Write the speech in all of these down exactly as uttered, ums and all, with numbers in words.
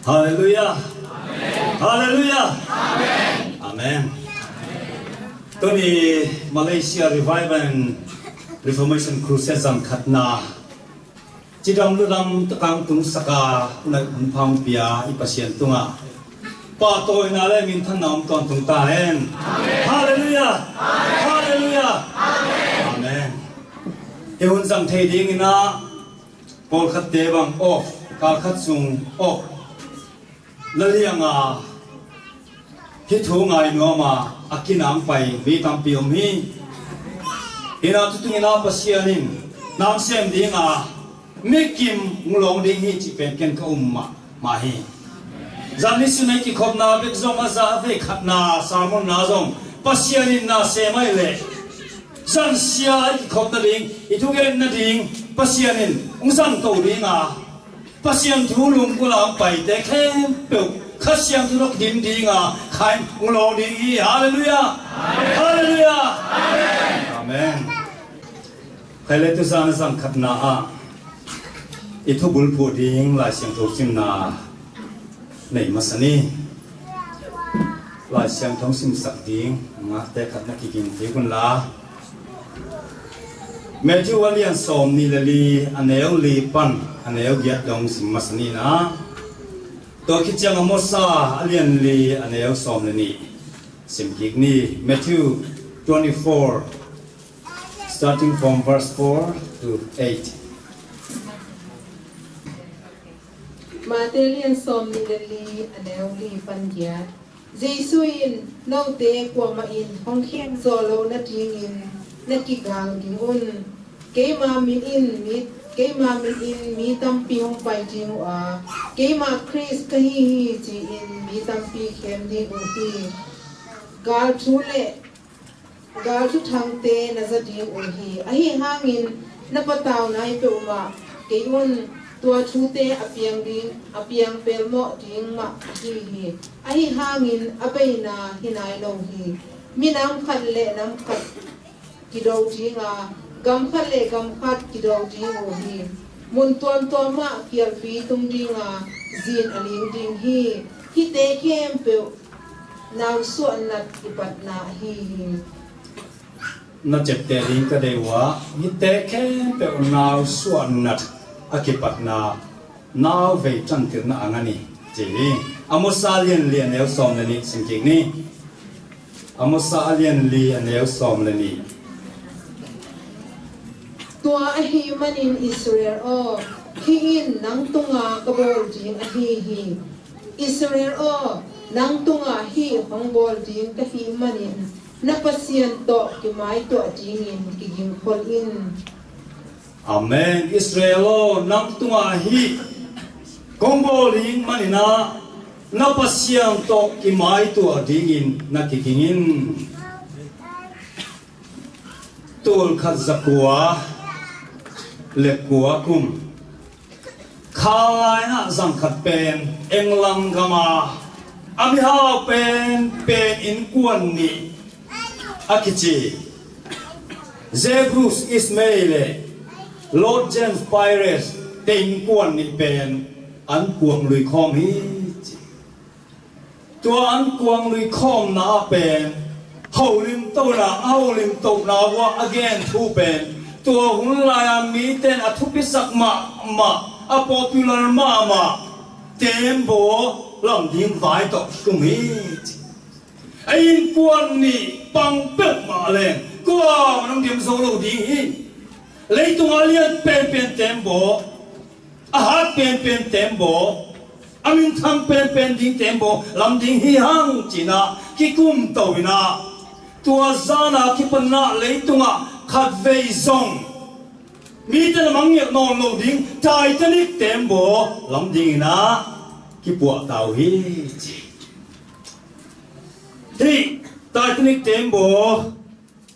Halleluiah. Halleluiah. Amen. Tuni Malaysia Revival and Reformation Crusade zan khatna cidam ludam takang tungsaka na hun phang pia i Pasian tungah pahtawina le minthanna om tawntung ta hen. Halleluiah. Halleluiah. Amen. Hi hun zang thei dingin ah pawlkhatte bang off, kalkhat sung off la lianga hi thu ngai nuama a kinang pai mi tampi om hi. Hina tutungina Pasian in nang sem dinga mikim nglawng ding hi cih pen ken ka um mahmah hi. Zan ni sunei kikhopna bek zong a za a vei khatna sermonna zong Pasian in na sem ai leh zan sia i kikhop nading i thugen nading Pasian in hong zang to dinga Pasian thu lungkula paite khempeuh Kha Siangtho tawh kidim dinga khain hong lawng ding hi. Halleluiah. Halleluiah. Amen. Khai le tuzan a zang khatna ah i thubul phuh ding Lai Siangtho simna nei masa ni. Lai Siangtho simsak ding ngahte khatna kiging ding unla Matthew a lian sawm nih le li a neu li pan a neu giat dong sim masa ni na. Tua khit ciang Amos a lian li a neu sawm le nih sim kik ni. Matthew twenty-four, starting from verse four to eight. Mate lian sawm nih le li a neu li pan giat. Jesu in, "Note kuamah in hong khemzaw lo nadingin na kigal ding un. Keima min in mi, keima min in mi tampi hong pai ding uh a, keima Khrist ka hi hi ci-in mi tampi khem ding uh hi. Gal thu le gal thuthangte na za ding uh hi. Ahi hangin na patau nai peuhmah kei un. Tua thute a piang ding, a piang pelmawh ding mah ahi hi. Ahi hangin a beina hi nai lo hi. Minam khat le nam khat kido dinga, gam khat le gam khat kido ding uh hi. Mun tuamtuam ah kialpi tung dinga, zin a ling ding hi. Hihte khempeuh nausuahnat kipatna ahi hi." Na ciapteh ding ka deih uh a, hihte khempeuh nausuahnat a kipatna nau vei tantilna a ngah ni ci hi. Amos a lian li a neu sawm le nih sim kik ni. Amos a lian li a neu sawm le nih. Tua ahih manin Israel aw, hih in nang tunga ka bawl ding ahi hi. Israel aw, nang tunga hih hong bawl ding ka hih manin na Pasian tawh kimaituah dingin kigingkhol in. Amen. Israel aw, nang tungah hih kong bawl ding maninah na Pasian tawh kimaituah dingin na kiging in. Tul khat za kua le kua kum kha lainah zang khat pen England gama a mihau pen pen innkuan nih a kici Zebrus Ismay le Lord James Pires te innkuan nih pen an kuang lui khawm hi ci. Tua an kuang lui khawmna ah pen holim tona a holim tona uh a gen thu pen tua hun lai-a mite in a thupisak mahmah a popular mahmah tembaw lamding vai tawh tum hi ci. A innkuan nih pang peuhmah leng kua man hong dem zo lo ding hi. Leitungah a lian penpen tembaw, a hat penpen tembaw, a minthang penpen ding tembaw lam ding hi hang cinah kikum to inah tua zana kipanah leitungah khatvei zong mite lamang ngelh nawn lo ding Titanic tembaw lam dinginah kipuah ta uh hi ci. Hih Titanic tembaw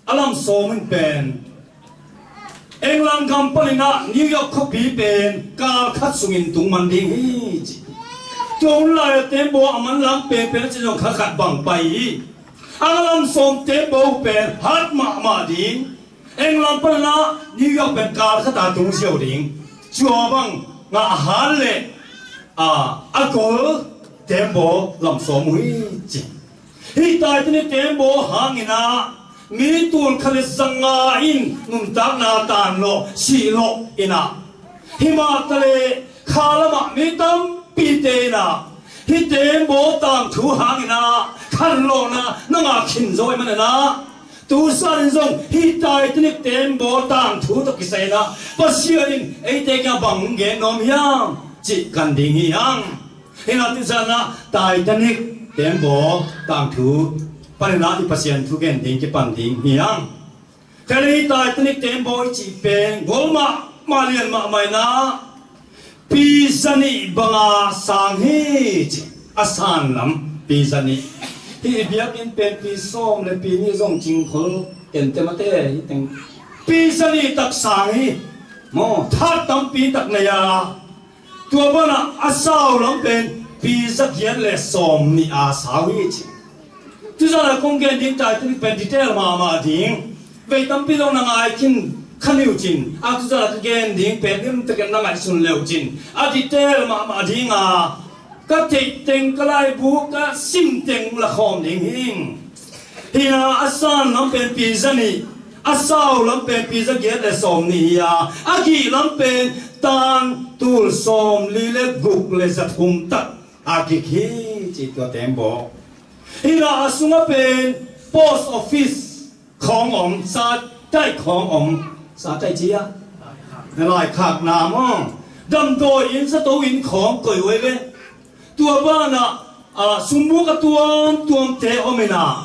a lam sawm in pen England gam paninah New York khuapi pen kal khat sungin tung man ding hi ci. Tua hun lai a tembaw a manlang penpen a ci zong kha khat bang pai hi. A lam sawm tembaw pen hat mahmah ding. England paninah New York pen kal khata tung ziau ding. Cua bang ngah a hat leh a, a gol teembaw lamsawm uh hi ci. Hih Titanic teembaw hangin ah mi tul khat le zanga in nuntakna tan lawh, sih lawh in ah, himah ta le kha lamah mi tampite in ah hih teembaw tangthu hangin ah khanlawhna na ngah khin zo ahih manin ah, tu zan in zong hih Titanic teembaw tangthu tawh kisai in ah Pasian in eite kiangah bang gen nuam hiam cih kan ding hi hang. Hi in ah tu zan ah Titanic teembaw tangthu panin ah i Pasian thu gen ding kipan ding hi hang. Kei le hih Titanic teembaw i cih pen gol mahmah, lian mahmah in ah pi zanih banga sang hi ci. A san lam pi zanih. Hih i biakinn pen pi sawm le pi nih zong cingkhol kente mate hi teng. Pi zanih tak sang hi. Maw, that tampi tak nei a, tua banah a sau lam pen pi zagiat le sawm nih a sau hi ci. Tu zan a kong gen ding Titanic pen detail mahmah ding. Vei tampi zong na ngai khin kha ni uh cin. A tu zan a ka gen ding pen limtakin na ngaihsun le uh cin. A detail mahmah ding a, ka theih teng, ka laibu ka sim teng la khawm ding hi. Hi in ah a san lam pen pi zanih, a sau lam pen pi zagiat le sawm nih hi a, a gih lam pen tan tul sawmli le guk le zathum tak a gik hi ci tua teembaw. Hi in ah a sungah pen post office khawng om, sa taih khawng om, sa taih ci a, na laikhakna maw, damdawi inn, zato inn khawng koih uh hi ve. Tua banah, a, sumbuk a tuamtuamte om in ah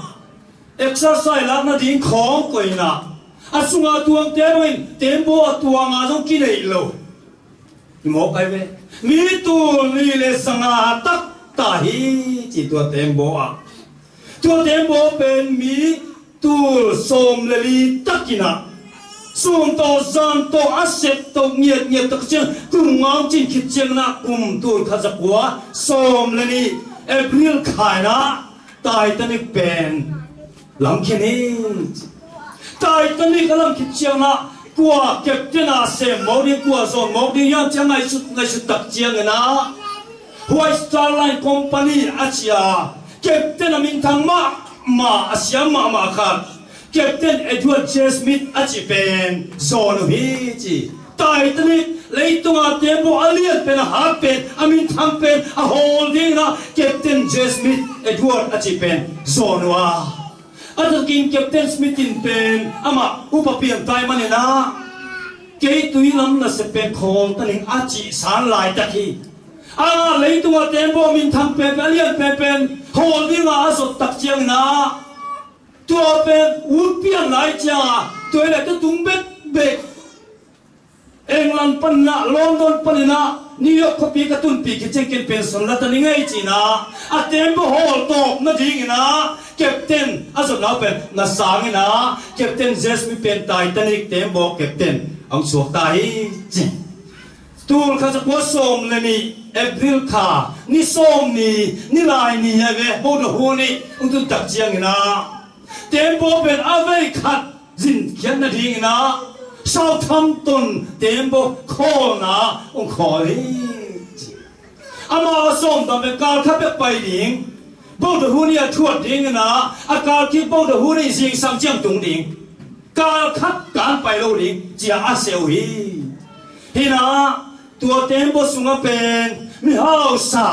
exercise lakna ding khawng koih in ah, a sunga tuangte bangin teembaw a tuanga zong kineih lo. I mawk ai ve. Mi tul nih le zanga tak ta hi ci tua teembaw ah. Tua teembaw pen mi tul sawm le li tak in ah, sun tawh zan tawh a sep tawh ngiatngiat tak ciang kum ngau cin khit ciang in ah, kum tul khat za kua sawm le nih April kha in ah Titanic pen lam khin hi. Titanic a lam khit ciang ah kua captain a sem mawk ding, kua zawn mawk ding hiam ci a ngaihsut, ngaihsut tak ciang in ah, White Star Line Company a ci a captain a minthang mahmah, a siam mahmah khat, Captain Edward J. Smith a cih pen zawn uh hi ci. Titanic leitunga teembaw a lian pen, a hat pen, a minthang pen a hawl ding in ah Captain J. Smith, Edward a cih pen zawn uh a, a takin Captain Smith in pen amah upa piang ta ahih manin ah, kei tui lam nasep pen khawl ta ning a cih san laitak hi. A, leitunga teembaw minthang pen, a lian pen pen hawl ding a a zot tak ciang in ah, tua pen ut pian lai ciang a, tua hi leh tua tung bekbek England panin ah, London panin ah, New York khuapi ka tunpih khit ciang ken pen sum la ta ning ei ci in ah, a teembaw hawl tawp nading in ah captain a zotna uh pen na sang in ah, Captain J. Smith pen Titanic teembaw captain hong suak ta hi ci. Tul khat za kua sawm le nih April kha, ni sawm ni, ni lai ni hi ve, Bounty Hunter hong tun tak ciang in ah, teembaw pen a vei khat zin khiat nading in ah, Southampton teembaw khawlna hong khawl hi ci. Amah a sawm dam pen kal khat bek pai ding, Bounty Hunter a thuat ding in ah, a kal khit Bounty Hunter zingsang ciang tung ding, kal khat kan pai lo ding ci a a seh uh hi. Hi in ah tua teembaw sungah pen mi hausa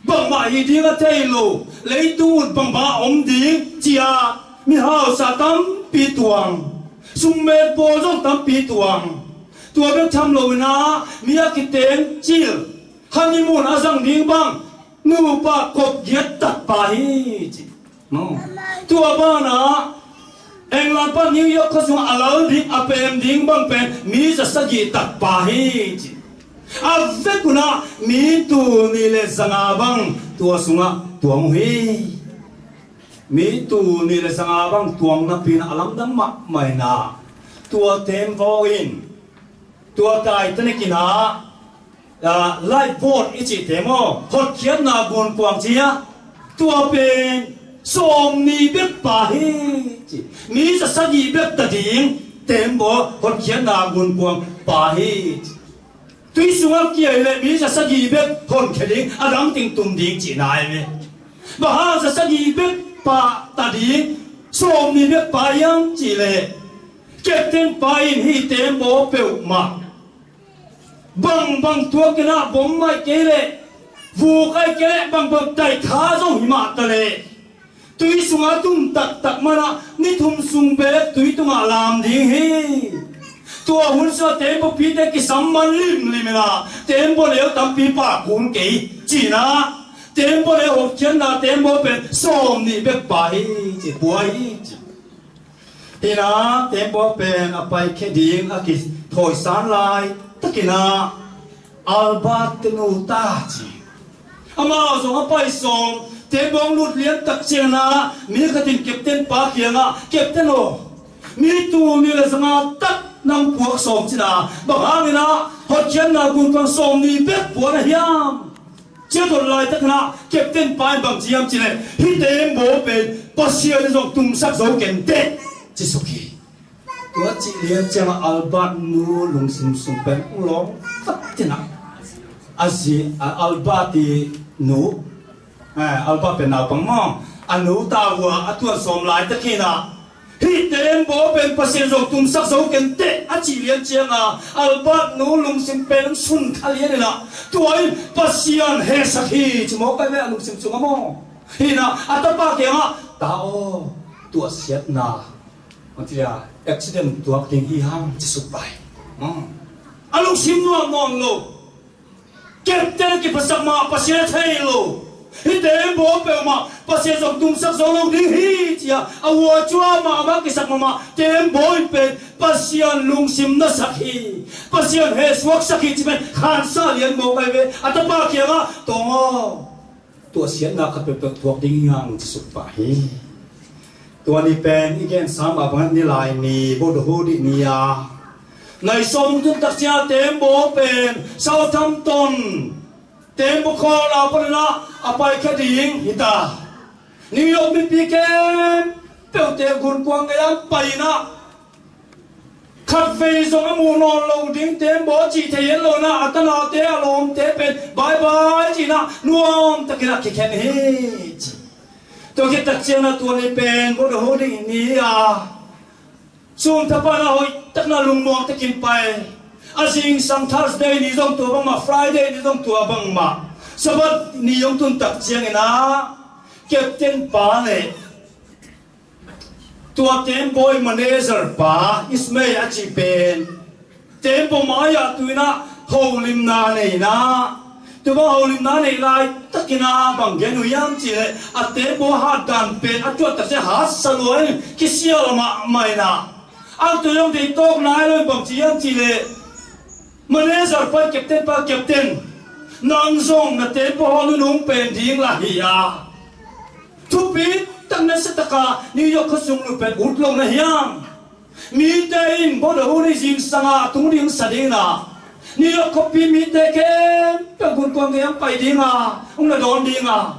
bangmah hi ding a thei lo, leitung ut bangbang a om ding ci a mi hausa tampi tuang, summet bawl zong tampi tuang. Tua bek tham lo in ah, mi a kiteng cil, honeymoon a zang ding bang nupa kop giat tak pa hi ci. No. Tua banah England pan New York khuasung a lal ding, a pem ding bang pen mi za sagih tak pa hi ci. A vek un ah mi tul nih le zanga bang tua sungah tuang uh hi. Mi tul nih le zanga bang tuang napi in ah a lamdang mahmah in ah, tua teembaw in, tua Titanic in ah, ah, lifeboat i cihte maw, hotkhiatna gunkuang ci a, tua pen sawm nih bek pa hi ci. Mi za sagih bek ta ding teembaw hotkhiatna gunkuang pa hi ci. Tui sungah kia hi leh mi za sagih bek honkhia ding, a dang teng tum ding cihna hi ve. Bang hang za sagih bek pah ta ding, sawmnih bek pah hiam cih leh, captain pa in hih tembaw peuhmah bangbang tuak in ah, bom ahih kei leh, vuk ahih kei leh, bangbang daitha zong hi mah ta leh, tui sungah tum taktak man ah ni thum sung bek tui tungah lam ding hi. Tua hun sungah tembaw pite kisam man limlim in ah, tembaw neu tampi pah kul kei cihna, tembaw neu hotkhiatna tembaw pen sawmnih bek pah hi ci, pua hi ci. Hi in ah tembaw pen a paikhia ding a kithawisan laitak in ah, Albert te nu ta ci. Amau zong a pai sawm, tembaw lut lian tak ciangin ah mi khat in captain pa kiangah, "Captain aw, mi tul nih le zanga tak nang puak sawm cin ah, bang hangin ah hotkhiatna gunkuang sawmnih bek pua na hiam?" Ci a dot laitakin ah captain pa in bang ci hiam cih leh, "Hih tembaw pen Pasian in zong tumsak zo kei inteh," ci suk hi. Tua cih lian ciangah Albert nu lungsim sung pen hong lawng vat in ah, a zi, a, Albert i nu, eh, Albert pen naupang maw, a nu ta uh a, a tuan sawm laitakin ah, "Hih tembaw pen Pasian zong tumsak zo kei inteh," a cih lian ciangah Albert nu lungsim pen sun kha lian in ah, tua in Pasian hehsak hi ci mawk ai ve, a lungsim sungah maw. Hi in ah a tapa kiangah, "Ta aw, tuahsiatna, bang ci a, accident tuak ding hi hang," ci suk pai. Hmm. A lungsim nuam nawn lo. Captain a kiphasak mah Pasian a thei lo. Hih tembaw peuhmah Pasian zong tumsak zo lo ding hi ci a, a uah cua mahmah kisak mahmah tembaw in pen Pasian lungsim nasak hi, Pasian hehsuaksak hi ci pen khansa lian mawk ai ve. A tapa kiangah, "Tawng aw, tuahsiatna khat peuhpeuh tuak ding hi hang," ci suk pah hi. Tua ni pen i gensa mah bangin Nilaini, Brotherhood Day ni a, nai sawm hong tun tak ciang tembaw pen Southampton tembaw khawlna panin ah a paikhia ding hi ta. New York mipi khempeuhte gunkuang gei-ah pai in ah, khatvei zong a muh nawn lo ding tembaw cih thei het lo in ah, a tanaute, a lawmte pen bye bye ci in ah, nuamtakin ah kikhen hi ci. Tua khit tak ciangin ah tua ni pen Brotherhood Day ni a, sun thapan ah hoihtakin ah lungmuang takin pai. A zingsang Thursday ni zong tua bangmah, Friday ni zong tua bangmah, Sabbath ni hong tun tak ciangin ah captain pa le tua tembaw i manager pa Ismail a cih pen tembaw mai-ah tu in ah holimna nei in ah, tua bang holimna neih laitakin ah bang gen uh hiam cih leh, a tembaw hatdan pen a tuat tak ciang hatsa lua in kisial mahmah in ah, a tua zong deih tawk nai lo in bang ci hiam cih leh, manager pa, captain pa, "Captain, nang zong na tembaw hawl nunung pen ding lah hi a, thupi tak nasia taka New York khuasung lut pen ut lo na hiam? Mite in Brotherhood Day zingsang a tung ding sa ding in ah, New York khuapi mite khempeuh gunkuang gei-ah pai ding a, hong na dawn ding a,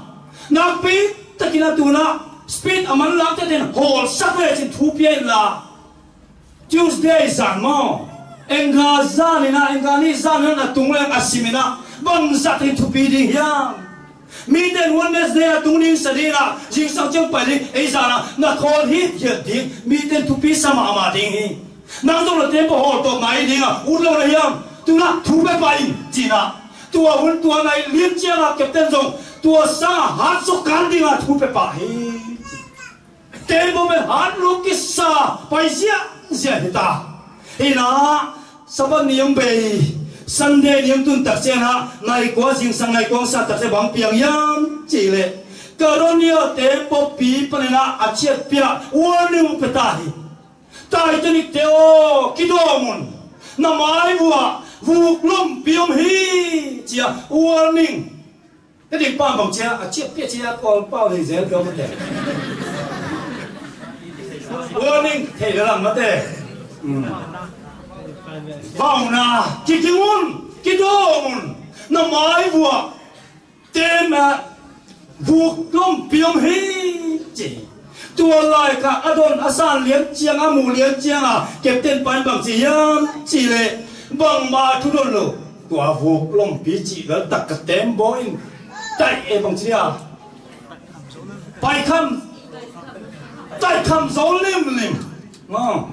nakpi takin ah tu in ah speed a manlangte in hawlsak lecin thu pia in la, Tuesday zan maw, engka zan in ah, engka nih zan in ah na tung leng a sim in ah, bangzah takin thupi ding hiam? Mite in Wednesday a tung ding sa ding in ah, zingsang ciang pai ding, ei zan ah na khawl hithiat ding, mite in thupi sa mahmah ding hi. Nang zong na tembaw hawl tawp nai ding a, ut lo na hiam? Tu in ah thu pia pah in ci in ah, tua hun tua nai lian ciang ah captain zong tua sang ah hat suk kan ding a thu pia pah hi. Tembaw pen hat lua kisa pai ziahziah hi ta. Hi in ah Sabbath ni hong bei, Sunday ni hong tun tak ciang ah, nai kua zingsang, nai kua hong sat tak ciang bang piang hiam cih leh, Carolina tembaw pi panin ah a ciat pia warning hong pia ta hi. "Titanic te aw, kidawm un. Na mai vuah vuk lompi om hi," ci a warning. Ka ding pan bang cia, a ciah piah cia, Kawlpau nei zel peuh mate. Warning thei le lang mate. Hmm. Vauna, kikim un, kidawm un, na mai vuah tem, ah, vuk lompi om hi ci. Tua lai kha a don a san lian ciang, a muh lian ciang a, captain pa in bang ci hiam cih leh, bangmah thu don lo. Tua vuk lompi cih lal tak ka tembaw in taih e bang ci dia. Paikham, taihkham zo limlim. Maw,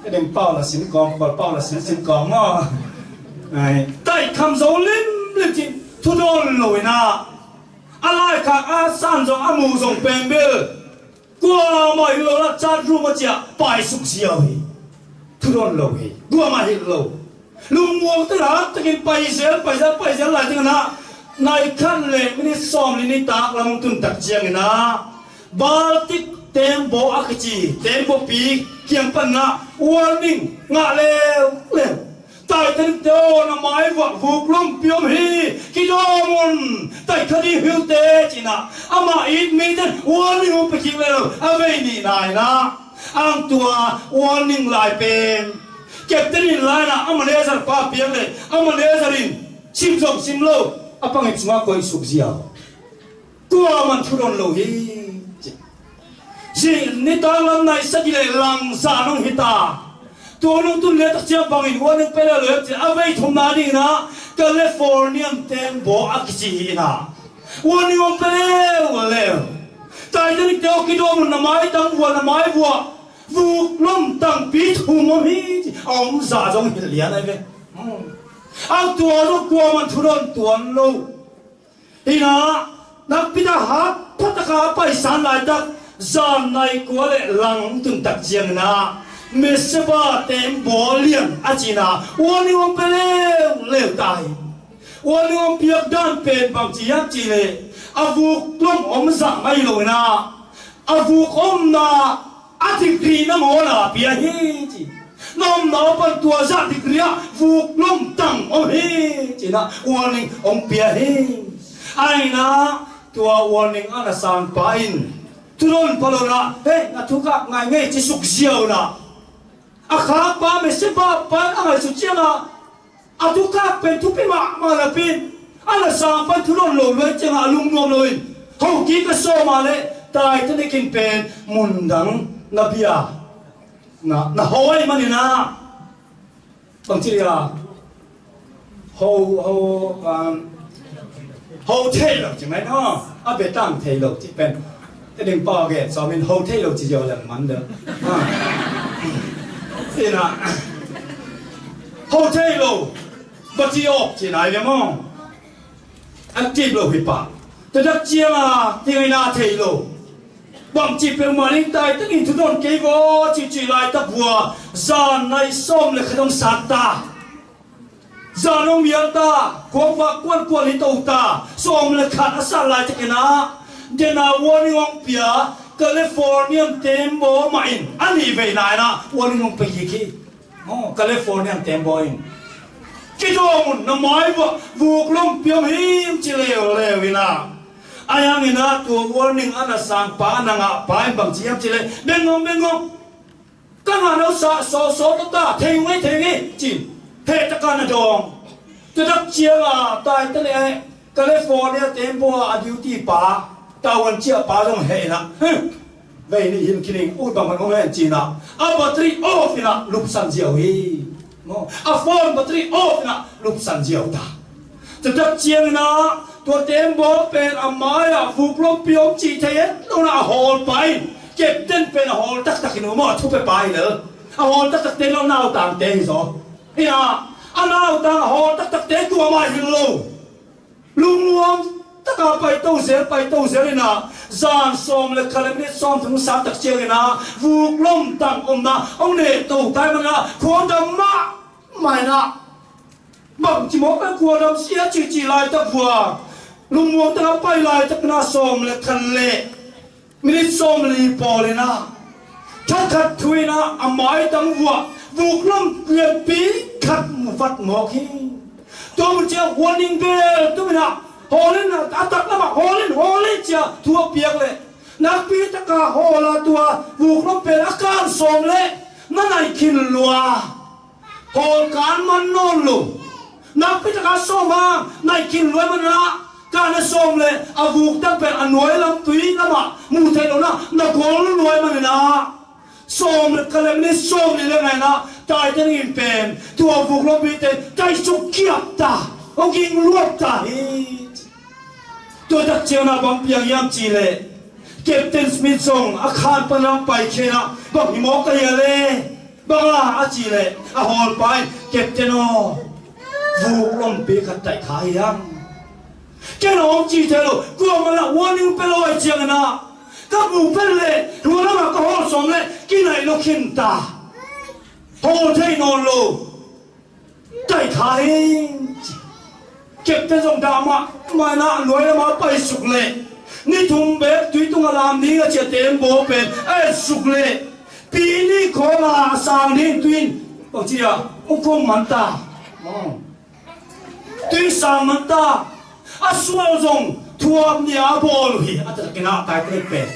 ka ding pau la sin kawm, kawm pau la sin sin kawm maw. Ai, taihkham zo limlim cih thu dawn lo inah, a laikhak a san zong a mu zong pen bel kuamah hi lo la, chat room a ciah paisuk ziau hi. Thu dawn lo hi. Kuamah hi lo. Lungmuang takin paisel, paisel, paisel lai takin ah, nai khat le minit sawm le nih tak lam hong tun tak ciangin ah, Baltic tembaw a kici tembaw pi kiang pan ah warning ngah leuleu. Titanic te aw, na mai vuah vuk lompi om hi, kidawm un, taih kha ding hi uh teh, ci-in ah, amah it mite warning hong pia kik leuleu a, vei nihna in ah, ang tua warning lai pen captain in lai in ah, a manager pa piak le, a manager in sim zong sim lo, a pangip sungah koih suk ziau. Kuaman thu dawn lo hi, ci. Zing nitak lam nai sagih le lang zan hong hi ta. Tua nung tun le tak ciang bangin warning pia leuleu, ci. A vei thumna dingin ah Californian tembaw a kici hi in ah, warning hong pia leuleu. Titanic te aw, kidawm un, na maitang vuah, na mai vuah vuk lom tangpi thum om hi, ci. A om zah zong hilh lian ahi ve. Hmm. A tua zong kuaman thu dawn tuan lo. Hi in ah, nakpi tak hapdeng taka a paisan laitak, zan nai kua le lang tun tak ciangin ah, Meseba tembaw lian a ci-in ah warning hong pia leuleu ta hi. Warning hong piak dan pen bang ci hiam cih leh, a vuk lom om zah ngai lo in ah, a vuk omna a degree nangawn a pia hi, ci. Na omna uh pan tua zah degree ah vuk lom tang om hi, ci-in ah warning hong pia hi. Ahi in ah tua warning a na sangpa in thu dawn pha lo in ah, hei, na thu khak ngai ngei, ci suk ziau in ah, a khakpa Meseba pa in a ngaihsut ciangah, a thu khak pen thupi mahmah napi in, a na sangpa in thu dawn lo luai ciangah a lungnuam loin ho kik a sawm a leh, Titanic in pen mun dang na bia, na, na hawh ahih manin ah, bang ci dia, ho, ho, um, ho thei lo ci mai no, a bia tang thei lo ci pen. Ka ding pa gen sawm in ho thei lo ci ziau leng man deuh. Ha. Hi in ah, ho thei lo, bati awk ci nai ve maw. Active lo hi pah. Tua tak ciangah, tingaina thei lo. Bangci peuhmah ning, Titanic in thu dawn kei vaw, cihcih laitak vua, zan nai sawm le khat hong sat ta. Zan hong mial ta, khuavak kuankuan hi to ta, sawm le khat a sat laitakin ah, den a warning hong pia, Californian tembaw mah in a nih veina in ah warning hong pia kik hi. Aw, California tembaw in, kidawm un, na mai vuah vuk lompi om hi, ci leuleu in ah, ahi hangin ah tua warning a na sangpa, a na ngahpa in bang ci hiam cih leh, beng ung, beng ung, ka ngah no sawsawt ta, thei ung ei, thei ung ei, ci-in heh takin na dawng. Tua tak ciangah Titanic, eh, California tembaw a duty pa, tavuan ciah pa zong heh in ah, vei nih hin kining ut bang hong hen, ci-in ah, a battery off in ah lupsan ziau hi. Maw, a phone battery off in ah lupsan ziau ta. Tua tak ciangin ah tua tembaw pen a mai-ah vuk lompi om cih thei het lo in ah, a hawlpa in, captain pen a hawl taktak hi lo maw, a thupia pa hi lo. A hawl taktakte in ah nautangte hi zaw. Hi in ah, a nautang a hawl taktakte kuamah hi lo. Lungnuam taka paito zel, paito zel in ah, zan sawm le khat le minit sawm thum sat tak ciangin ah vuk lom tang omna hong neh to ta ahih manin ah, khuadam mahmah in ah, bangci mawk pen khuadam sia cihcih laitak vua, lungmuang taka pai laitakin ah sawm le khat le minit sawmli pawl in ah, thakhat thu in ah, a maitang vuah vuk lom lianpi khat mu vat mawk hi. Tua mun ciang warning bell tum in ah, hawl in, a taklamah hawl in, hawl in, ci-a thu a piak leh, nakpi taka hawl a, tua vuk lom pen a kan sawm leh na nai khin lua. Hawl kan man nawn lo. Nakpi taka sawm hang, nai khin luai manin ah, kan a sawm leh a vuk dang pen a nuai lam tui lamah mu thei lo in ah, na gol luai manin ah, Sawm le ka lem ni sawm ni le ngaina Titanic in pen tua vuk lawmpi te taisuk kiap ta, hong ging luat ta hi. Tua tak ciangin ah bang piang hiam cih leh Captain Smith zong a khan pan lam paikhia in ah bang hi mawk ka hia le? Bang a, a cih leh a hawlpa in, Captain aw, vuk lawmpi khat taih kha hiam? Ken a hong ci thei lo, kuamah lah warning pia lo ahih ciangin ah ka vuk pen leh ruang lamah ka hawl sawm leh kinaih lo khin ta. Hawl thei nawn lo. Taih kha hi. Captain zong dah mahmah in ah nuai lamah paisuk leh ni thum beek tui tungah lam ding a ci a, tembaw pen a etsuk leh pi nih khawng a sang ding tui in, bang ci a, hong khum man ta. Tui sang man ta. A sual zong thuap nih a bawl uh hi. A taktak in ah Titanic pen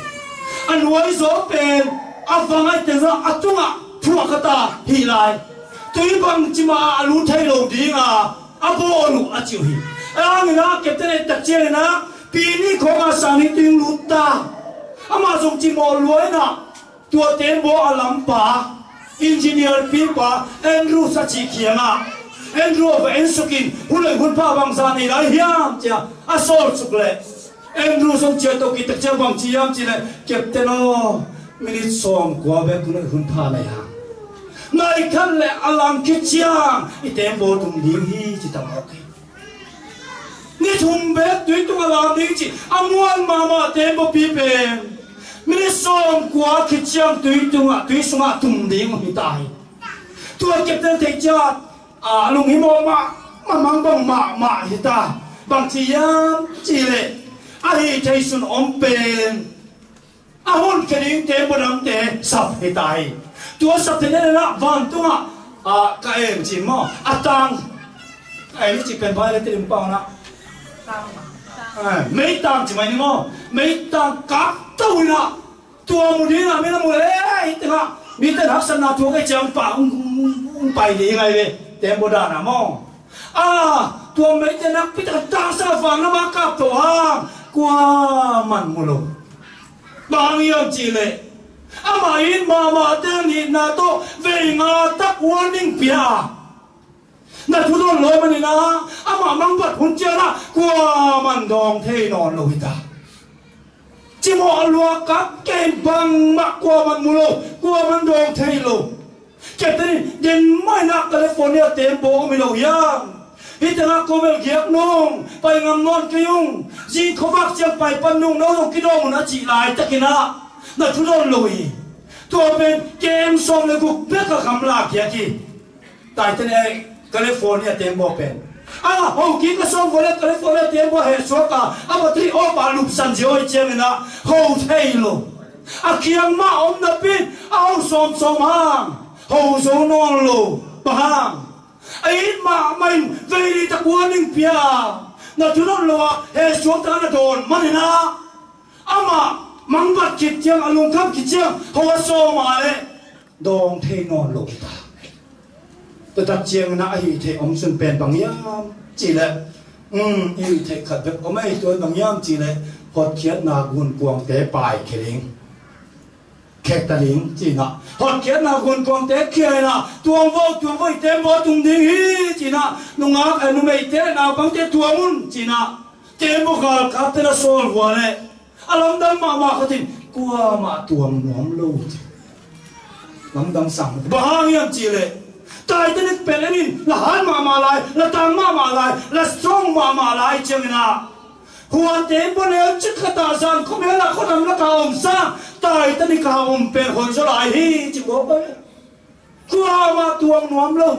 a nuai zaw pen a vang ahih teh zong a tungah thuak kha ta hi lai. Tui bangci mah a lut thei lo ding a a bawl uh a ci uh hi. A hang in ah Captain et tak ciangin ah pi nih khawng a sang ding tui hong lut ta. Amah zong cimawh lua in ah tua tembaw a lampa, engineer pipa Andrews a cih kiangah, Andrew va ensuk in, hun hoih hun pha bangzah nei lai hiam ci a a sawlsuk leh Andrew zong ciah to kik tak ciang bang ci hiam cih leh, Captain aw, minit sawmkua beek hun hoih hun pha nei hang. Nai khat leh a lang khit ciang i tembaw tum ding hi ci ta mawk hi. Ni thum beek tui tungah lam ding ci a muan mahmah tembaw pi pen minit sawmkua khit ciang tui tungah, tui sungah tum ding uh hi ta hi. Tua Captain theih ciat a lunghimawh mahmah, mangbang mahmah hi ta. Bang ci hiam cih leh a hih theih sun om pen a honkhia ding tembaw dangte sap hi ta hi. Tua sap theih nading ah vantungah, ah, ka em ci maw, a tang, a em ci pen vai le te lim pau na, ah, meitang ci mai ni maw, meitang kap to in ah tua mu ding ah mi na mu le, eh, tengah mite haksatna tua ka ciang pa hong, hong, hong pai ding ai ve, tembaw dan ah maw. Ah, tua meite nakpi tak a tangsa vang na mah kap to hang kuaman mu lo. Bang hang hiam cih leh amah it mahmahte a itna tawh vei nga tak warning pia a, na thu dawn lo manin ah amah mangbat hun ciang ah kuaman dawng thei nawn lo hi ta. Cimawh a lua kap kei bangmah kuaman mu lo, kuaman dawng thei lo. Captain in, den mah in ah California tembaw om hi lo hiam? Hih tengah ko bel giak nung, pai ngam nawn kei ung. Zing khuavak ciang pai pan nung, no zong kidawm un a cih laitakin ah na thu dawn lo hi. Tua pen kem sawm le guk bek a gamla giak hi. Titanic, California tembaw pen. A, ho kik a sawm vua le California tembaw heh suak a, a battery off a lupsan zia hoih ciangin ah ho thei lo. A kiang mah om napi in a ho sawmsawm hang ho zo nawn lo. Bang hang? A it mahmah in vei li tak warning pia a, na thu dawn lo a heh suak tak a na dawn manin ah amah mangbat khit ciang, a lungkham khit ciang ho a sawm a leh dawng thei nawn lo hi ta. Tua tak ciangin ah a hih theih om sun pen bang hiam cih leh, um, i hih theih khat bek om ei, tua bang hiam cih leh hotkhiatna gunkuangte paikhia ding, khek ta ding ci-in ah, hotkhiatna gunkuangte khia in ah, tuang vo, tuang vo, i tembaw tum ding hi ci-in ah, nungak, eh, numeite, naupangte tuang un ci-in ah tembaw galkapte na sawl vua leh a lamdang mahmah khat in kuamah tuang nuam lo ci. Lamdang sang. Bang hang hiam cih leh Titanic pen en in, la hat mahmah lai, la tang mahmah lai, la strong mahmah lai ciangin ah, huate bawlel cik khat ah zan khuamial ah khuadam lakah a om sang Titanic a om pen hoih zaw lai hi ci mawk. Kuamah tuang nuam lo.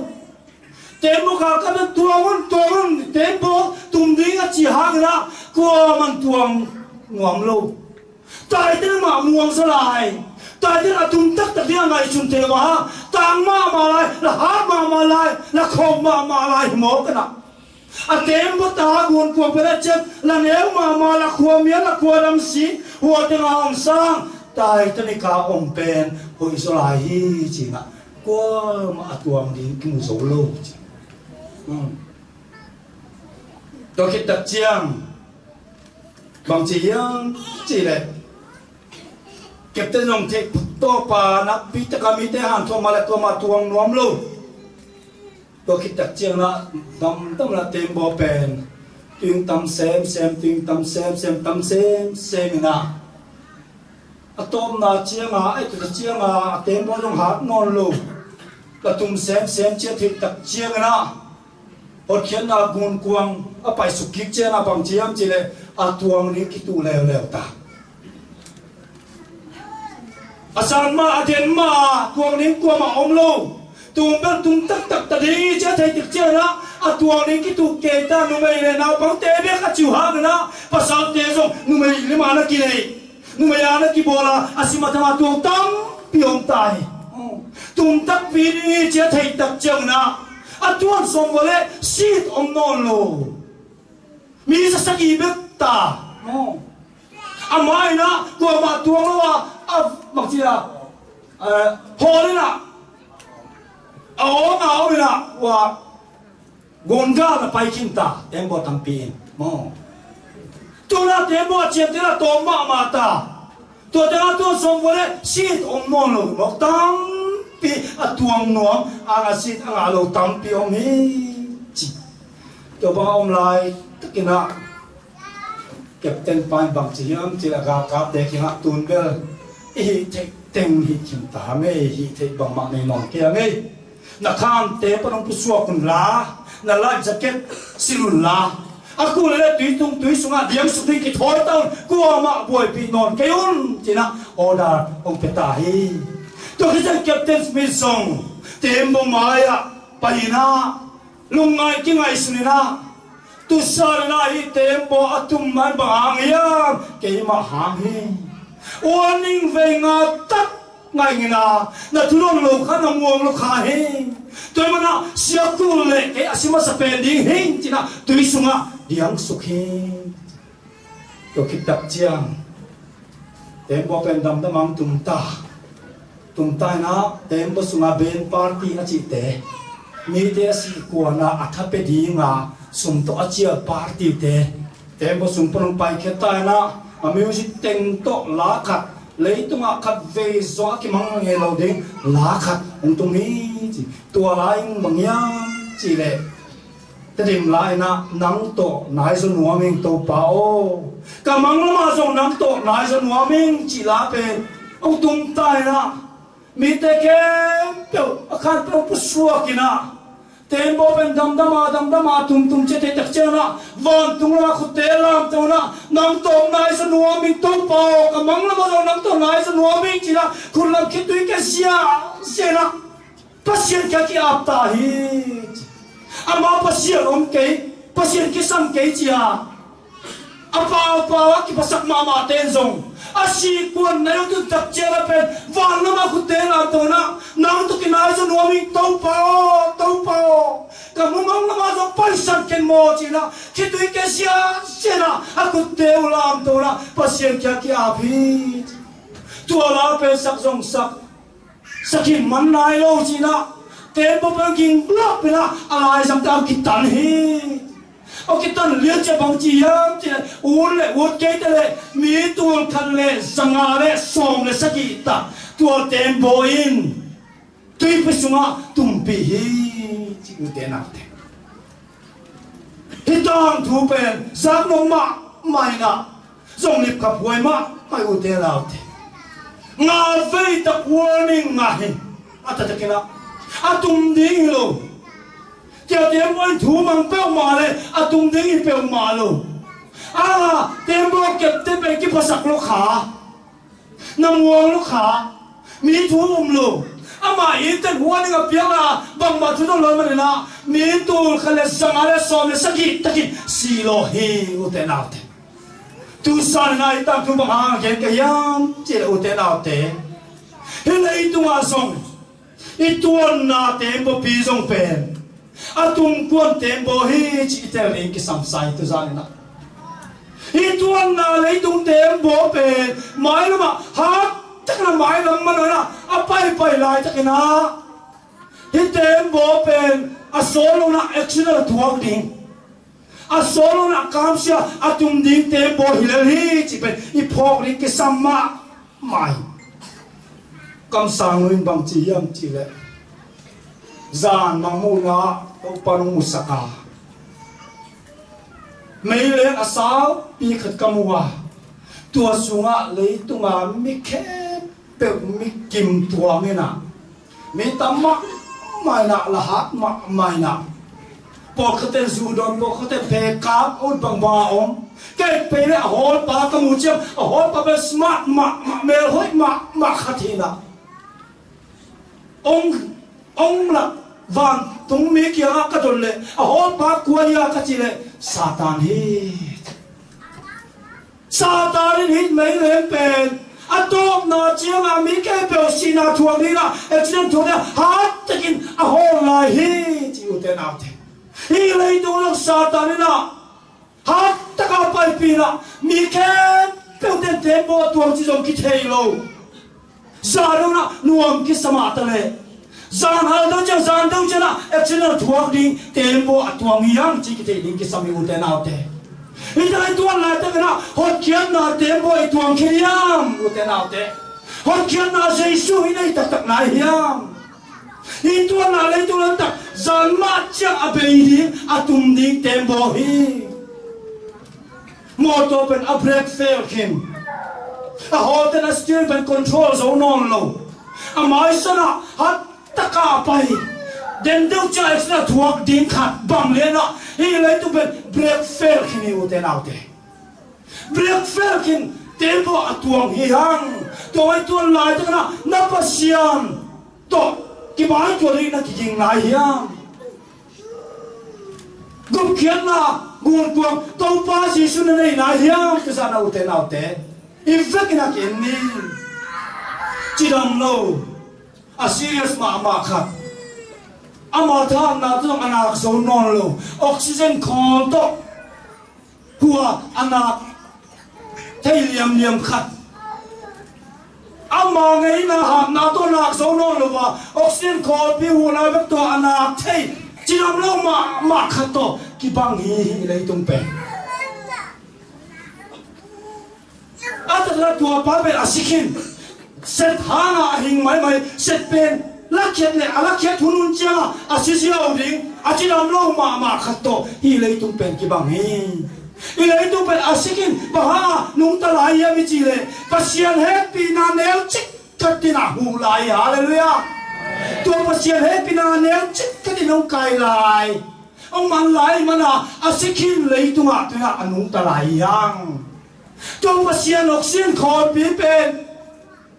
Tembaw galkapte tuang un, tuang un, tembaw tum ding a cih hangin ah kuaman tuang nuam lo. Titanic mah muang zaw lai. Titanic a tum taktak ding a ngaihsun thei uh a, tang mahmah lai, la hat mahmah lai, la khop mahmah lai hi mawk in ah. A tembaw ta gunkuang pen a ciat la neu mahmah, la khuamial, la khuadam si, hua teng a hong sang Titanic a om pen hoih zaw lai hi ci-in ah kuamah a tuang ding kimu zo lo ci. Hmm. Tua khit tak ciang bang ci hiam cih leh Captain zong theih tawpa nakpi taka mite hanthawn mah le kuamah tuang nuam lo. Tua khit tak ciangin ah damdam in ah tembaw pen tuing tam semsem, tuing tam semsem, tam semsem in ah a tawpna ciangin ah, a tua ciangin ah a tembaw zong hat nawn lo. La tum semsem ciat theih tak ciangin ah hotkhiatna gunkuang a paisuk kik ciangin ah bang ci hiam cih leh a tuang ding kituh leuleu ta. A san mah, a den mah, tuang ding kuamah om lo. Tum bel tum taktak ta ding hi ci a theih tak ciangin ah a tuang ding kituh kei ta. Numei le naupangte bek a cih uh hangin ah pasalte zong numei lim a na kinei, numei a na kibawl a, a sim a tham a tuang tampi om ta hi. Tum takpi ding hi ci a theih tak ciangin ah a tuan sawm vua le sit om nawn lo. Mi za sagih bek ta. Amah in ah kuamah tuang lo a, a bang ci a, eh, hawl in ah a awng a om in ah, ua, gungal na pai khin ta, tembaw tampi in. Maw. Tu-in ah tembaw a ciangte la tawm mahmah ta. Tua teng a tuan sawm vua le sit om nawn lo mawk, tampi a tuang nuam, ang a sit a ngah lo tampi om hi ci. Tua bang a om laitakin ah captain pa in bang ci hiam cih leh a galkapte kiangah, tun bel i hih theih teng hih khin ta hang ei, hih theih bangmah nei nawn kei hang ei. Na khante pan hong pusuak un la, na life jacket silh un la, a kul le tui tung, tui sungah diangsuk ding kithawi ta un, kuamah buaipih nawn kei un, ci-in ah order hong pia ta hi. Tua khit ciang Captain Smith zong tembaw mai-ah pai in ah lungngai kingaihsun in ah, tu san in ah hih tembaw a tum mai bang hang hiam, keimah hang hi. Warning vei nga tak ngaih in ah, na thu nawn lo kha, na muang lo kha hi. Tua ahih manin ah sia kul le kei a si masa pen ding hi, ci-in ah tui sungah diangsuk hi. Tua khit tak ciang tembaw pen damdam a hong tum ta. Tum ta in ah tembaw sungah band party a cihte, mite a sih kuan a a tha pia ding a sum tawh a cial party-te tembaw sung pan hong paikhia ta in ah, a music teng tawh la khat, leitungah khat vei zong a kimang ngei lo ding la khat hong tung hi ci. Tua la in bang hiam cih leh, Tedim la in ah, "Nang tawh nai zaw nuam ing Topa aw. Ka mang lamah zong nang tawh nai zaw nuam ing," cih la pen hong tung ta in ah, mite khempeuh a khanpeuh pusuak in ah, tembaw pen damdam a, damdam a tumtum ciat theih tak ciangin ah, vantung lamah khutte lamto in ah, "Nang tawh nai zaw nuam ing Topa aw, ka mang lamah zong nang tawh nai zaw nuam ing," ci-in ah, khut lam khitui kia ziahziah in ah Pasian kiang ki-ap ta hi. Amah Pasian om kei, Pasian kisam kei ci-a a paupau a kiphasak mahmahte in zong, a sih kuan nai lo tun tak ciang a pen van lamah khutte lamto in ah, "Nang tawh kinai zaw nuam ing Topa aw, Topa aw. Ka mumang lamah zong paisan ken maw," ci-in ah, khitui kia ziahziah in ah a khutte uh lamto in ah Pasian kiang ki-ap hi. Tua la pen sak zong sak, sak hi man nai lo ci-in ah, tembaw pen ging lak pen ah a laizangte a kitan hi. A kitan lian ciang bang ci hiam cih leh, ut le ut keite le mi tul khat le zanga le sawm le sagih tak tua tembaw in tuipi sungah tumpih hi, ci, ute naute. Hih tangthu pen zak nop mahmah in ah, zong lipkhaphuai mahmah hi, ute naute. Nga vei tak warning ngah hi. A taktak in ah, a tum ding hi lo. Tua tembaw in thu mang peuhmah le a tum ding hi peuhmah lo. A, tembaw kepte pen kiphasak lo kha. Na muang lo kha. Mi thu um lo. Amah innte huan in a piak a, bangmah thu nawn lo manin ah, mi tul khat le zanga le sawm le sagih takin si lawh hi, ute naute. Tu san in ah hih tangthu bang hang gen ka hiam cih leh, ute naute, hih leitungah zong i tuanna tembaw pi zong pen a tumkuan tembaw hi cih i tel ding kisam sa hi, tu zan in ah. Hih tuanna leitung tembaw pen mailamah hat takin ah, mailam manawh in ah a paipai laitakin ah, hih tembaw pen a sawl lo in ah accident a tuak ding, a sawl lo in ah kamsia a tum ding tembaw hi lel hi cih pen i phawk ding kisam mahmah hi. Kamsang nu in bang ci hiam cih leh, zan mangmuhna ah Topa nong musak a, meileng a saupi khat ka mu a, tua sungah leitunga mi khempeuh mi kim tuang in ah, mi tam mahmah in ah, la hat mahmah in ah, pawlkhatte in zu dawn, pawlkhatte in phekap a ut bangbang a om. Kei pei leh a hawlpa ka muh ciang, a hawlpa pen smart mahmah, melhoih mahmah khat hi in ah, ong, ong lak vantungmi kiangah ka dot leh, a hawlpa kua hia ka cih leh, Satan hi. Satan in hih meileng pen a tawpna ciangah mi khempeuh sihna thuak ding in ah, accident thuak ding in ah, hat takin a hawl lai hi, ci ute naute. Hih leitung ah Satan in ah hat takin a paipih in ah, mi khempeuh ten tembaw a tuang cih zong kithei lo. Zan deuh in ah nuam kisam a ta leh, zan hal deuh ciang, zan deuh ciang ah accident thuak ding, tembaw a tuang hi hang ci kithei ding kisam hi ute naute. Hih tak i tuan laitak in ah hotkhiatna tembaw i tuang khin hiam ute naute? Hotkhiatna Jesu i nei taktak nai hiam? I tuanna leitung lamtak zan mah ciang a bei ding, a tum ding tembaw hi. Mawtaw pen a brake fail khin, a hawlten a steering pen control zo nawn lo, a maisan ah hat takin a pai, den deuh ciang accident a thuak ding khat bang lian ah, hih leitung pen brake fail khin hi ute naute. Brake fail khin, tembaw a tuang hi hang. Tua i tuan laitak in ah na Pasian tawh kibai tuan ding na kiging nai hiam? Gupkhiatna, gulkuang Topa Jesu na nei nai hiam? Tua zan a ute naute, i vekin a ki-en ni. Cidam lo, a serious mahmah khat. Ama thahatna tawh a nak zo nawn lo, oxygen khawl tawh hua a nak thei liamliam khat. Ama ngeina hatna tawh nak zo nawn lo a, oxygen khawlpi huhna bek tawh a nak thei, cidam lo mahmah khat tawh kibang hi hih leitung pen. A takna tua pa pen a si khin. Set hangah a hing maimai, set pen lakhiat le a lakhiat hunhun ciangah a si ziau ding, a cidam lo mahmah khat tawh hih leitung pen kibang hi. I leitung pen a si khin, bang hangah nungta lai hiam i cih leh, Pasian hehpihna neu cik khat in a huh lai hi. Halleluiah. Tua Pasian hehpihna neu cik khat in hong kai lai, hong man lai man a, a si khin leitungah tu-in ah a nungta lai hi hang. Tua Pasian oxygen khawlpi pen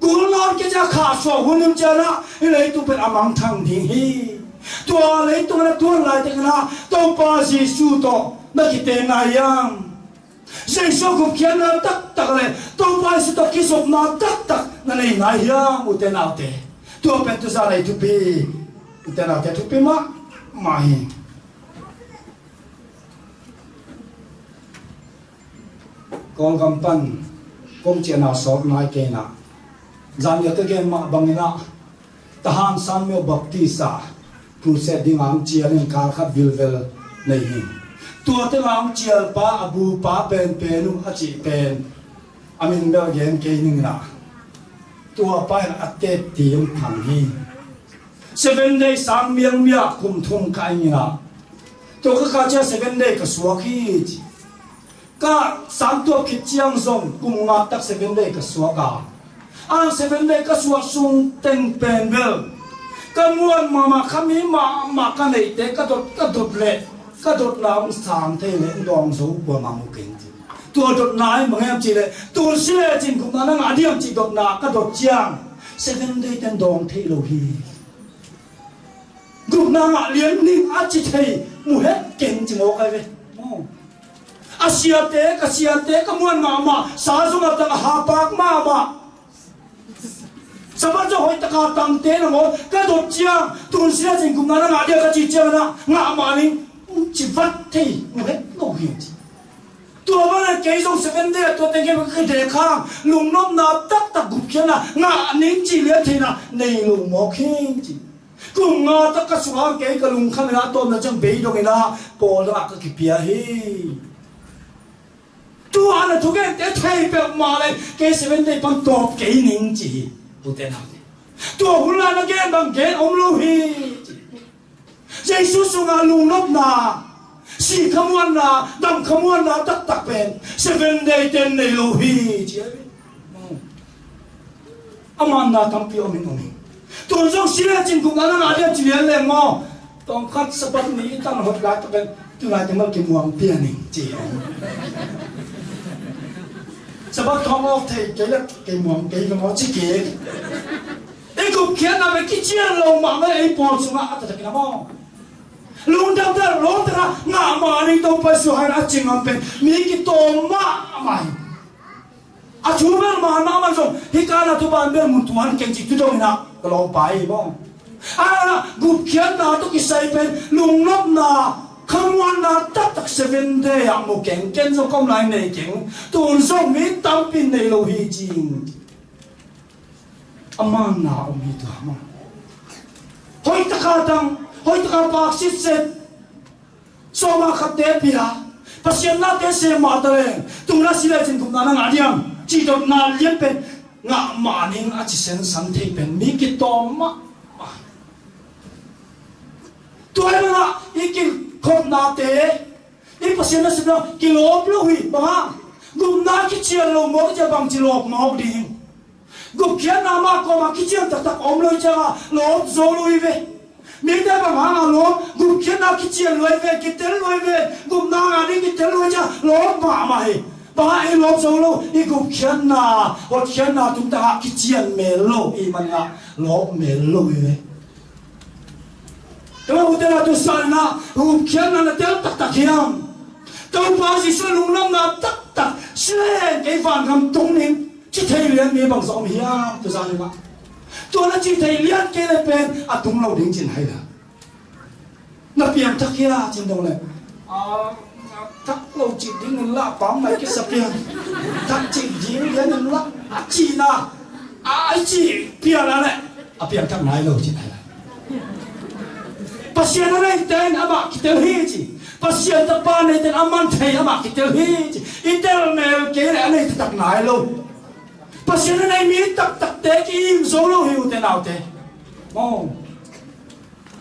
kul nawn kei ciang a khahsuah hunhun ciangin ah hih leitung pen a mangthang ding hi. Tua leitung ah na tuan laitak in ah Topa Jesu tawh na kitenna hiam? Jesu gupkhiatna taktak le Topa Jesu tawh kizopna taktak na nei nai hiam, ute naute? Tua pen tu zan ah i thupi, ute naute, thupi mahmah hi. Kawlgam pan kong ciahna sawt nai kei in ah, zan nia ka gen mah bangin ah, Tahan Sangmyo Baptist ah crusade ding a hong cial in kal khat vilvel nei hi. Tua teng a hong cialpa, a bupa penpen uh a cih pen a min bel gen kei ning in ah, tua pa in a tep ti hong thang hi. Seven Day sang miangmia kum thum ka ing in ah, tua ka kah ciang Seven Day ka suak hi ci. Ka sang tuap khit ciang zong kum nga tak Seven Day ka suak a, a Seven Day ka suak sung teng pen bel ka muan mahmah, kha mi mahmah ka neihte ka dot, ka dot leh ka dotna hong sang thei leh dawng zo kuamah mu keng ci. Tua dotna in bang hiam cih leh, tun si lecin gupna na ngah diam cih dotna ka dot ciang Seven Day ten dawng thei lo hi. Gupna ngah lian ning a ci thei mu het keng ci mawk ai ve. A siate, ka siate, ka muan mahmah, sa zong a tak a hapak mahmah, Sabbath zong hoih taka tangte nangawn ka dot ciang, tun si lecin gupna na ngah dia ka cih ciangin ah ngah mah ning ci vat thei mu het lo hi ci. Tua bang a kei zong Seven Day ah tua teng kei bang ka dek hang, lungnopna taktak gupkhiatna ngah ning cih lian theihna nei lo mawk hi ci. Kum nga tak ka suak hang kei ka lungkham in ah, a tawpna ciang beidong in ah pawl dang ah ka kipia hi. Tua na thugente thei peuhmah leh kei Seven Day pan tawp kei ning ci hi. Ute naute, Tua hun lai na gen bang gen om lo hi. Jesu sungah lungnopna, si khamuanna, dam khamuanna taktak pen Seven Day ten nei lo hi ci. A manna tampi om in om hi. Tun zong si lecin gupna na ngah lian ci lian leng maw? Tawmkhat Sabbath ni i tan hot lai takin tulai teng mal kimuang pian in ci. Sabbath thawng awk thei kei le kei muang kei ve maw ci kik. I gupkhiatna pen kician lo mahmah ei pawl sungah a taktak in a maw? Lungdam der lawmta ngah mah ning Topa Jesu hai a ci ngam pen mi kitawm mahmah hi. A thu bel man mahmah zong hih kana thu ban bel mun tuan keng ci tu dong inah ka lawmpa hi maw? A gupkhiatna tawh kisai pen lungnopna khamuanna taktak Seven Day ah mu keng, ken zong ka om lai nei keng. Tun zong mi tampi nei lo hi cing. A manna om hi tua maw? Hoih taka tang, hoih taka pak sitset. Sawma khatte pia, Pasian nate sem mah ta leng, tuna si lecin gupna na ngah diam, ci dotna lian pen ngah mah ning a ci sensan thei pen mi kitawm mah. Tua hi bangah i kikhopnate i Pasian na sepna kilawp lo hi bangah gupna kician lo mawk cia bang ci lawp mawk ding. Gupkhiatna mah kawmah kician taktak om lo ciangah lawp zo lo hi ve. Mite bang hangah lawp, gupkhiatna kician lo hi ve, kitel lo hi ve, gupna ngah ding kitel lo hi ciangah lawp mahmah hi. Bangah i lawp zo lo, i gupkhiatna, hotkhiatna tungtangah kician mel lo, i manah lawp mel lo hi ve. Tua ute na tu sanna gupkhiatna na tel taktak hiam? Topa Jesu lungnopna taktak silen kei vangam tung ning ci thei lian mi bangzah om hiam? Tu zan ina tua na ci thei lian kei le pen a tung lo ding cin hai la. Na piang thak hia cin dong le a thak lo ci ding in la pam mai kisa piang thak ci ding lian in la a ci na a ci piang na le a piang thak nai lo cin hai la. Pasian a neite in amah kitel hi ci. Pasian tapa neite in a man thei amah kitel hi ci. I tel mel kei le a nei taktak nai lo. Pasian a nei mi taktakte ki-im zo lo hi ute naute. Oh.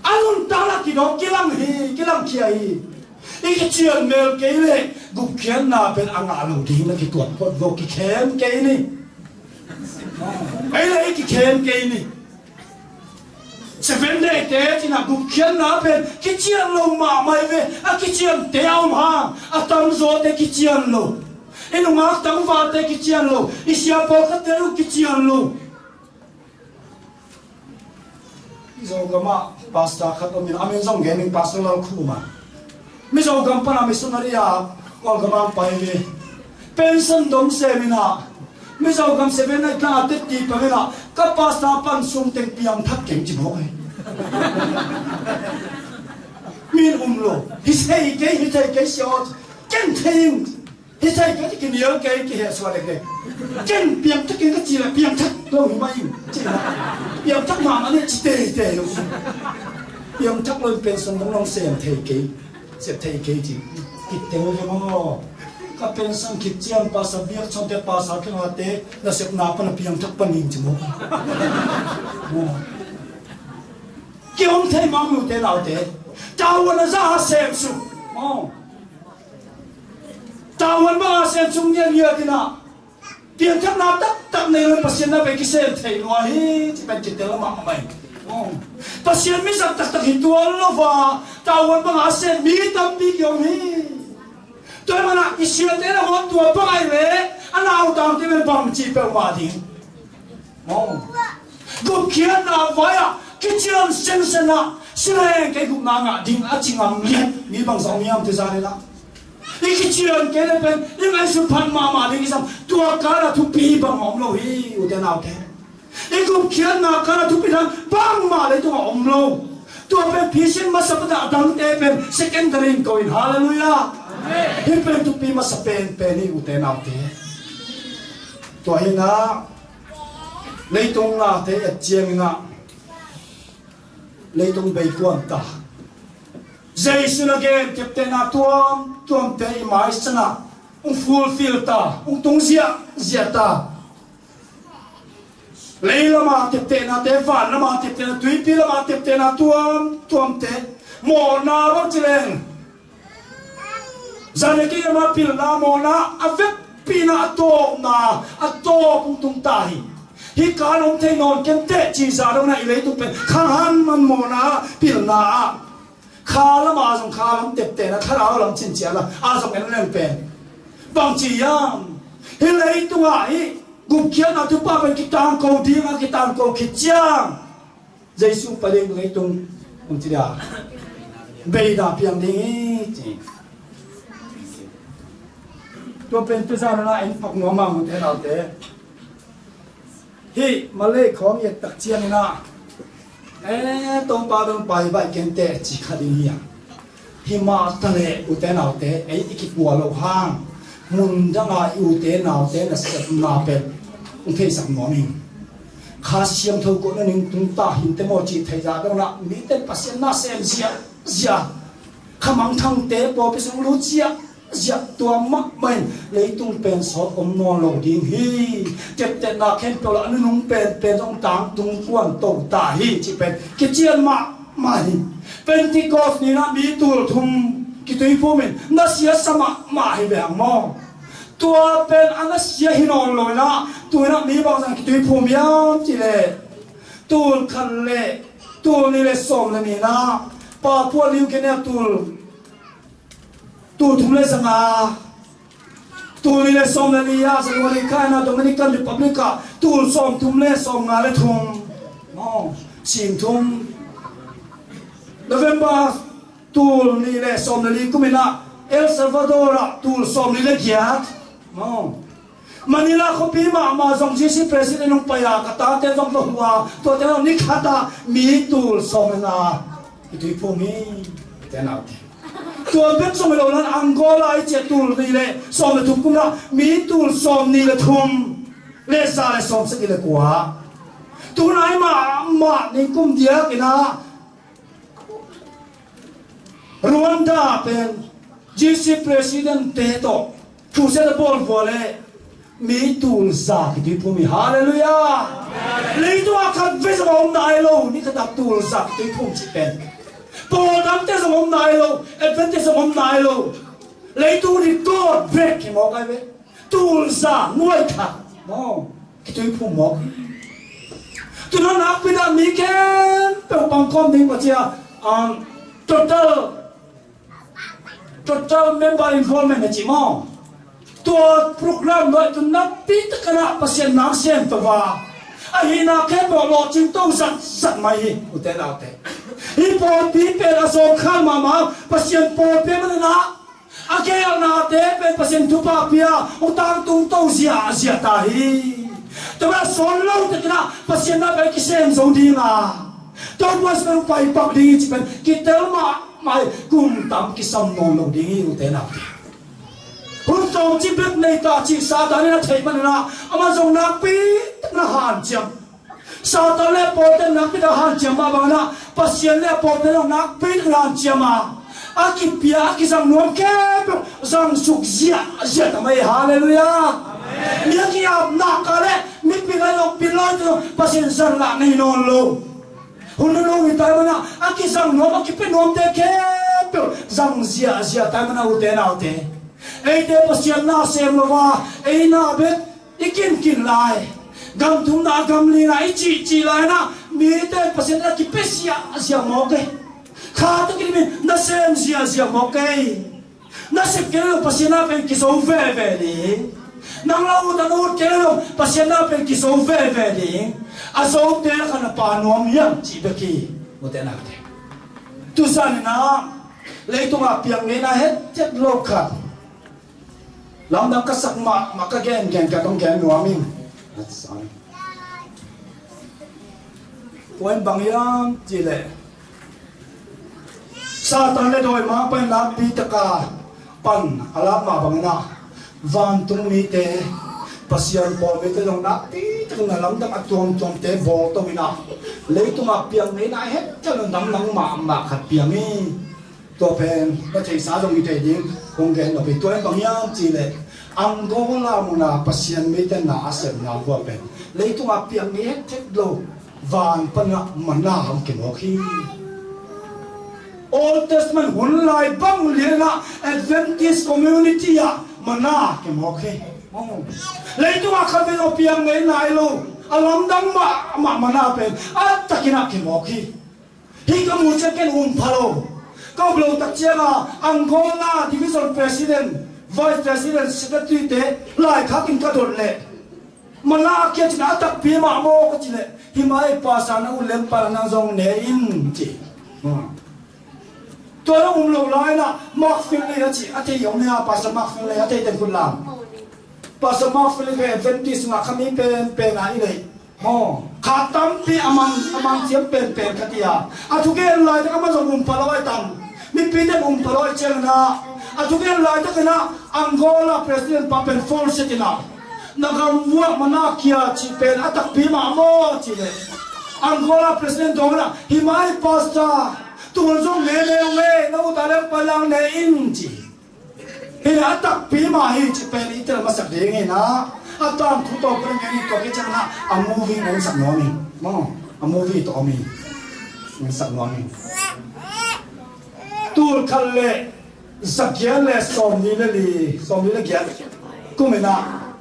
A nuntakna kidawk kilang hi, kilang khia hi. I kician mel kei le gupkhiatna pen a ngah lo ding na kituat phot vo kikhem kei ni. Ei le i kikhem kei ni. Seven Day te cina gupkhiatna pen kician lo mahmah hi ve. A kician te a om hang a tamzaw te kician lo. I nungak tangval te kician lo. I sia pawlkhat te lo kician lo. Zogam ah pastor khat om in a min zong gen in Pastor Lal Khuma. Mizogam pana missionary a Kawlgam ah pai ve. Pension dong sem ina Mizogam seven eight na teti pang ina ka pastor pan sum teng piang thak keng ci mawk ai. Min um lo hi thei kei hi thei kei siaw ken thei in. Hi thei kei kinial kei kihehsuah lek lek. Ken piang thak keng ka ci le piang thak lo hi mai in ci na piang thak mahmah le ci tei tei lo. Piang thak lo in pension dong long sem thei kei. Sep thei kei ci. Kitel ve maw? Ka pension khit ciang pastor biak chonte pastor kengate nasepna pan a piang thak pan in ci maw? Kiom thei maw mute naute? Tavuan a za a sem suk maw? Tavuan bang a sem suk niat niat ina piangthakna taktak nei lo Pasian na bei kisem thei lua hi ci pen kitel mahmah hi. Pasian mizat taktak hi tuan lo va tavuan banga sem mi tampi kiom hi. Tua hi mana i siate na hon tua pangai le a nautangte pen bang ci peuhmah ding. Gupkhiatna vai-ah kician sensen ah sileng kei gupna ngah ding a ci ngam liat mi bangzah om hiam tu zan inah. I kician kei le pen i ngaihsut phat mahmah ding i sam tua kala thupi bang a om lo hi ute naute. I gupkhiatna kala thupi dan bangmah leitungah om lo. Tua pen phisin masa pata a dangte pen secondary in ko in halleluiah. Hih pen thupi masa penpen hi ute naute. Tua hinah leitung nate et cianginah leitung beikuan ta. Jesu na gen keptehna tuamtuamte i maisanah hong fulfill ta, hong tung ziahziah ta. Lei lama teptehnate, van lama teptehna, tuipi lama teptehna tuamtuamte, mawhna bang ci leng, zan a kei ama pilna mawhna a vekpihna a tawpna a tawp hong tung ta hi. Hih kan hong thei nawn kei teh ci zah dongin ah i leitung pen khanghan man mawhna pilna ah, kha lama zong kha lam teptehna, thlarau lam cincian la a zong en leng pen bang ci hiam? Hih leitungah hih gupkhiatna thupha pen kitangko ding a, kitangko khit ciang Jesu pai ding leitung hong ci dia, beida piang ding hi ci. Tua pen tuzan a en phak nuam a, ute naute. Hih Malay khawng i et tak ciangin ah, eh, Topa bang pai baih kei teh ci kha ding hi a. Hi mah taleh ute naute, ei i kikua loh hang mun danga i ute naute nasepna pen hong theisak nuam ing. Kha Siangtho koh na ning tung ta hinte maw cih theih zah dongin ah mite in Pasian na sem ziahziah, kha mangthangte pawlpi sung lut ziahziah, tua mahmah in leitung pen sawt om nawn lo ding hi. Teptehna khempeuh lah a nunung penpen zong tangtung kuan to ta hi cih pen kician mahmah hi. Pentecost ni-in ah mi tul thum kituiphum in nasia sa mahmah hi ve hang maw? Tua pen a nasia hi nawn lo-in ah tu-in ah mi bangzah kituiphum hiam cih leh, tul khat le tul nih le sawm le nih-in ah Papua New Guinea tul, tul thum le za nga, tul nih le sawm le nih ah January kha-in ah Dominican Republic ah tul sawm thum le sawm nga le thum, oh, sing thum. November tul nih le sawm le li kum-in ah El Salvador ah tul sawm nih le giat, oh, Manila khuapi mahmah zong G C president hong pai a, ka tate zong va huh a, tuate zong ni khat ah mi tul sawm le nga kituiphum hi, ute naute. Tua bek zong hi lo-in ah Angola i cih tul nih le sawm le thum kum-in ah mi tul sawm nih le thum le za le sawm sagih le kua. Tu nai mahmah ni kum diakin ah Rwanda pen G C president-te tawh crusade a bawl vua leh mi tul za kituiphum hi. Halleluiah. Leitung ah khat vei zong a om nai lo, ni khat ah tul za kituiphum cih pen. Pawl dangte zong om nai lo, Adventist zong om nai lo. Leitung record break hi mawk ai ve. Tul za nuai khat, maw, kituiphum mawk. Tu-in ah nakpi-in ah mi khempeuh pangkhawm ding, Pasian, um, total, total member involvement a ci maw. Tua program nuai tu nakpi takin ah Pasian na sem to va. Ahihna khempeuh lawhcing to zatzat mai hi, ute naute. Hih pawlpi pen a zawngkhal mahmah, Pasian pawlpi manin ah a geelnate pen Pasian thupha pia, hong tangtung to ziahziah ta hi. Tua bek a sawn lo takin ah Pasian na pen kisem zo ding a, Topa Pasian pen hong paipak ding hi cih pen kitel mahmah hi. Kum tam kisam nawn lo ding hi, ute naute. Hun tawmcik bek nei ta cih Satan in a theih manin ah amah zong nakpi takin a hanciam. Satan le a pawlte'n nakpi takin hanciam mah bangin ah Pasian le a pawlte'n zong nakpi takin hanciam a, a kipia, a kizang nuam khempeuh zangsuk ziahziah ta mai. Halleluiah. Amen. Mi a ki-ap nak a le mipi lailawm, pi lawmte zong Pasian zang lah nei nawn lo. Hun nunung hi ta ahih manin ah a kizang nuam, a kipia nuamte khempeuh zang ziahziah ta ahih manin ah, ute naute, eite Pasian na sem lo a, ei na bek i kinkin lai, gam thumna, gam lina i cihcih lai-in ah mite Pasian na kipia ziahziah mawk ei. Kha takin mi na sem ziahziah mawk ei. Na sep kei leh Pasian na pen kizo veve ding. Nang la ut, an ut kei leh Pasian na pen kizo veve ding. A zote lakah na pa nuam hiam cih bek hi, ute naute. Tu zanin ah leitungah piang ngeina hethet lo khat lamdang ka sak mahmah, ka gengen ka dong gen nuam ing. Tua in bang hiam cih leh Satan le dawimangpa in nakpi taka pan a lak mah bangin ah vantung mite, Pasian pawlpite zong nakpi takin a lamdang a tuamtuamte bawl to in ah, leitungah piang ngeina hethet lo, damdang mahmah khat piang hi. Tua pen na theihsa zong hi thei ding, kong gen nop hi. Tua in bang hiam cih leh Angola muna Pasian mite na a sepna vua pen leitungah piang ngei hekthek lo, van pana mana hong kimawk hi. Old Testament hun lai bang lianah Adventist community ah mana kimawk hi. Leitungah khatvei piang ngei nai lo, a lamdang mahmah mana pen a takinah kimawk hi. Hih ka muh ciang ken um pha lo. Ka up lo tak cianga Angola Division President, Vice President, Secretary te laikhakin ka dot leh, mana a kia cina a takpi mah maw ka ci leh, hi mai Pastor na ut lem pala nang zong ne in ci. Tua na um lo lai na Mark Finley a ci a thei om nia, Pastor Mark Finley a thei ten khut lam. Pastor Mark Finley pen Adventist ngah kha mi pen pen a i lei. Maw, kha tampi a mang, a mang thiam penpen ka ti a. A thugen laitak a man zong um pha lo ai tam. Mipi ten um pha lo ai ciangin ah, a thugen laitak in ah Angola President pa pen phone set in ah, na gam vuah mana kia cih pen a takpi mah maw cih leh, Angola President dong in ah, hi mai Pastor, tul zong ne ne ung e, na ut a leng pai lang ne in ci. Hi a takpi mah hi cih pen i tel masak ding hi na. A tangthu tawh pun ngen hi, tua kei ciang na a movie ngen sak nuam hi. Maw, a movie tawh om hi. Ngen sak nuam hi. Tul khat le za giat le sawmli le li, sawmli le giat kum in ah,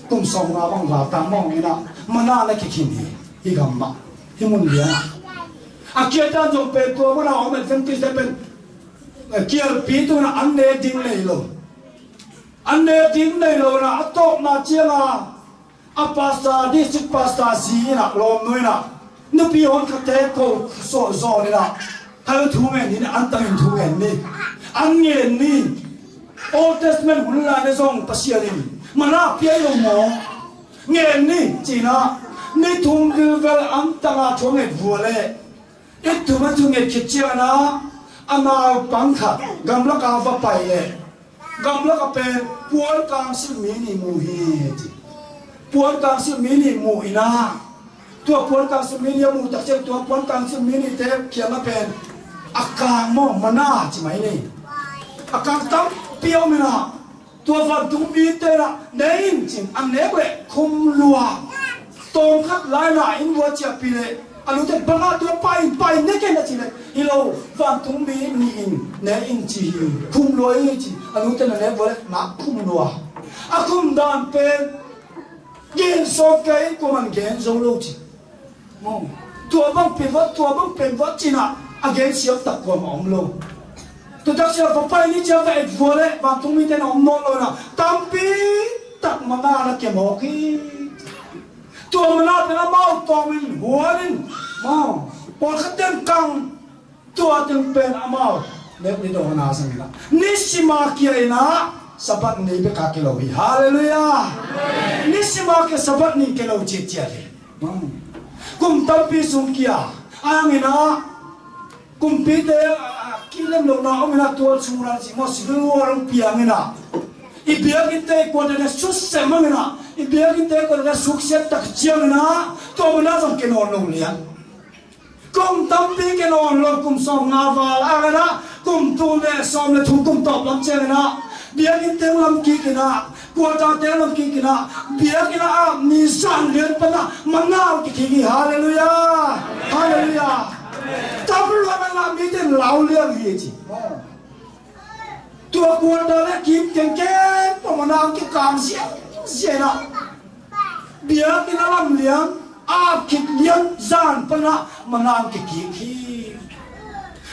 kum sawmnga bang val ta mawng in ah, mana na kikhin hi, hi gam mah, hi mun lian ah. A kiat dan zong pen tua mana om Adventist te pen, eh, kialpi tu na an ne ding nei lo. An ne ding nei lo na, a tawpna cianga, a pastor, district pastor zi in ah, lawmnu in ah, nupi hon khatte ko sawh zawn in ah, hal thu ngen ni, an tangin thu ngen ni, an ngen ni. Old Testament hun lai na zong Pasian in mana pia lo maw? Ngen ni, ci-in ah, ni thum vilvel an tanga thu nget vua leh, i thum a thu nget khit ciangin ah, a naupang khat gamlak a va pai leh, gamlak a pen puan kangsilh mi nih mu hi, ci. Puan kangsilh mi nih mu in ah, tua puan kangsilh mi nih a mu tak ciang, tua puan kangsilh mi nihte kiangah pen a kang maw, mana ci mai ni. A kang tampi om in ah, tua vantung mite in ah, ne in ci-in a nek leh khum lua. Tawm khat lai na in vua ciahpih leh, a nute bangah tua pai in, pai in, ne ken a ci leh, hi lo, vantung mi nih in ne in ci hi, khum lua hi ci. A nute na nek vua leh na khum lua. A khum dan pen gen sawm kei in, kuaman gen zo lo ci. Maw, tua bang pen vua, tua bang pen vua ci-in ah, a gen siam tak kuamah om lo. Tua tak ciang va pai ni ciang va et vua leh vantung mite na om nawn lo in ah, tampi tak mana na kia mawk hi. Tua mana pen amau tawmin huan in, maw, pawlkhat ten kang, tua teng pen amau nek ni dawhna zang in ah, nisim a kia in ah, Sabbath ni bek a kia lo hi. Halleluiah. Nisim a kia Sabbath ni kia lo ciatciat hi. Kum tampi sung kia a hang in ah, kumpite a kilem lohna om in ah, tual sung ral cih maw, civil war hong piang in ah, i biakinnte, i quarter te suksem hang in ah, i biakinnte, i quarter te suksiat tak ciangin ah, tua mana zong kia nawn lo lian. Kum tampi kia nawn lo, kum sawmnga val a hang in ah, kum tul le sawm le thum kum tawp lam ciangin ah, biakinn teng lam kik in ah, quarter teng lam kik in ah, biakinn ah a mi zan lian pan ah mana kikik hi. Halleluiah. Halleluiah. Tam luat a ngah mite in lau liang hi ci. Tua quarter le kim kengkeng tawh mana kikang ziahziah in ah, biakinn a lam liang, a ap khit liang, zan pan ah mana kikik hi.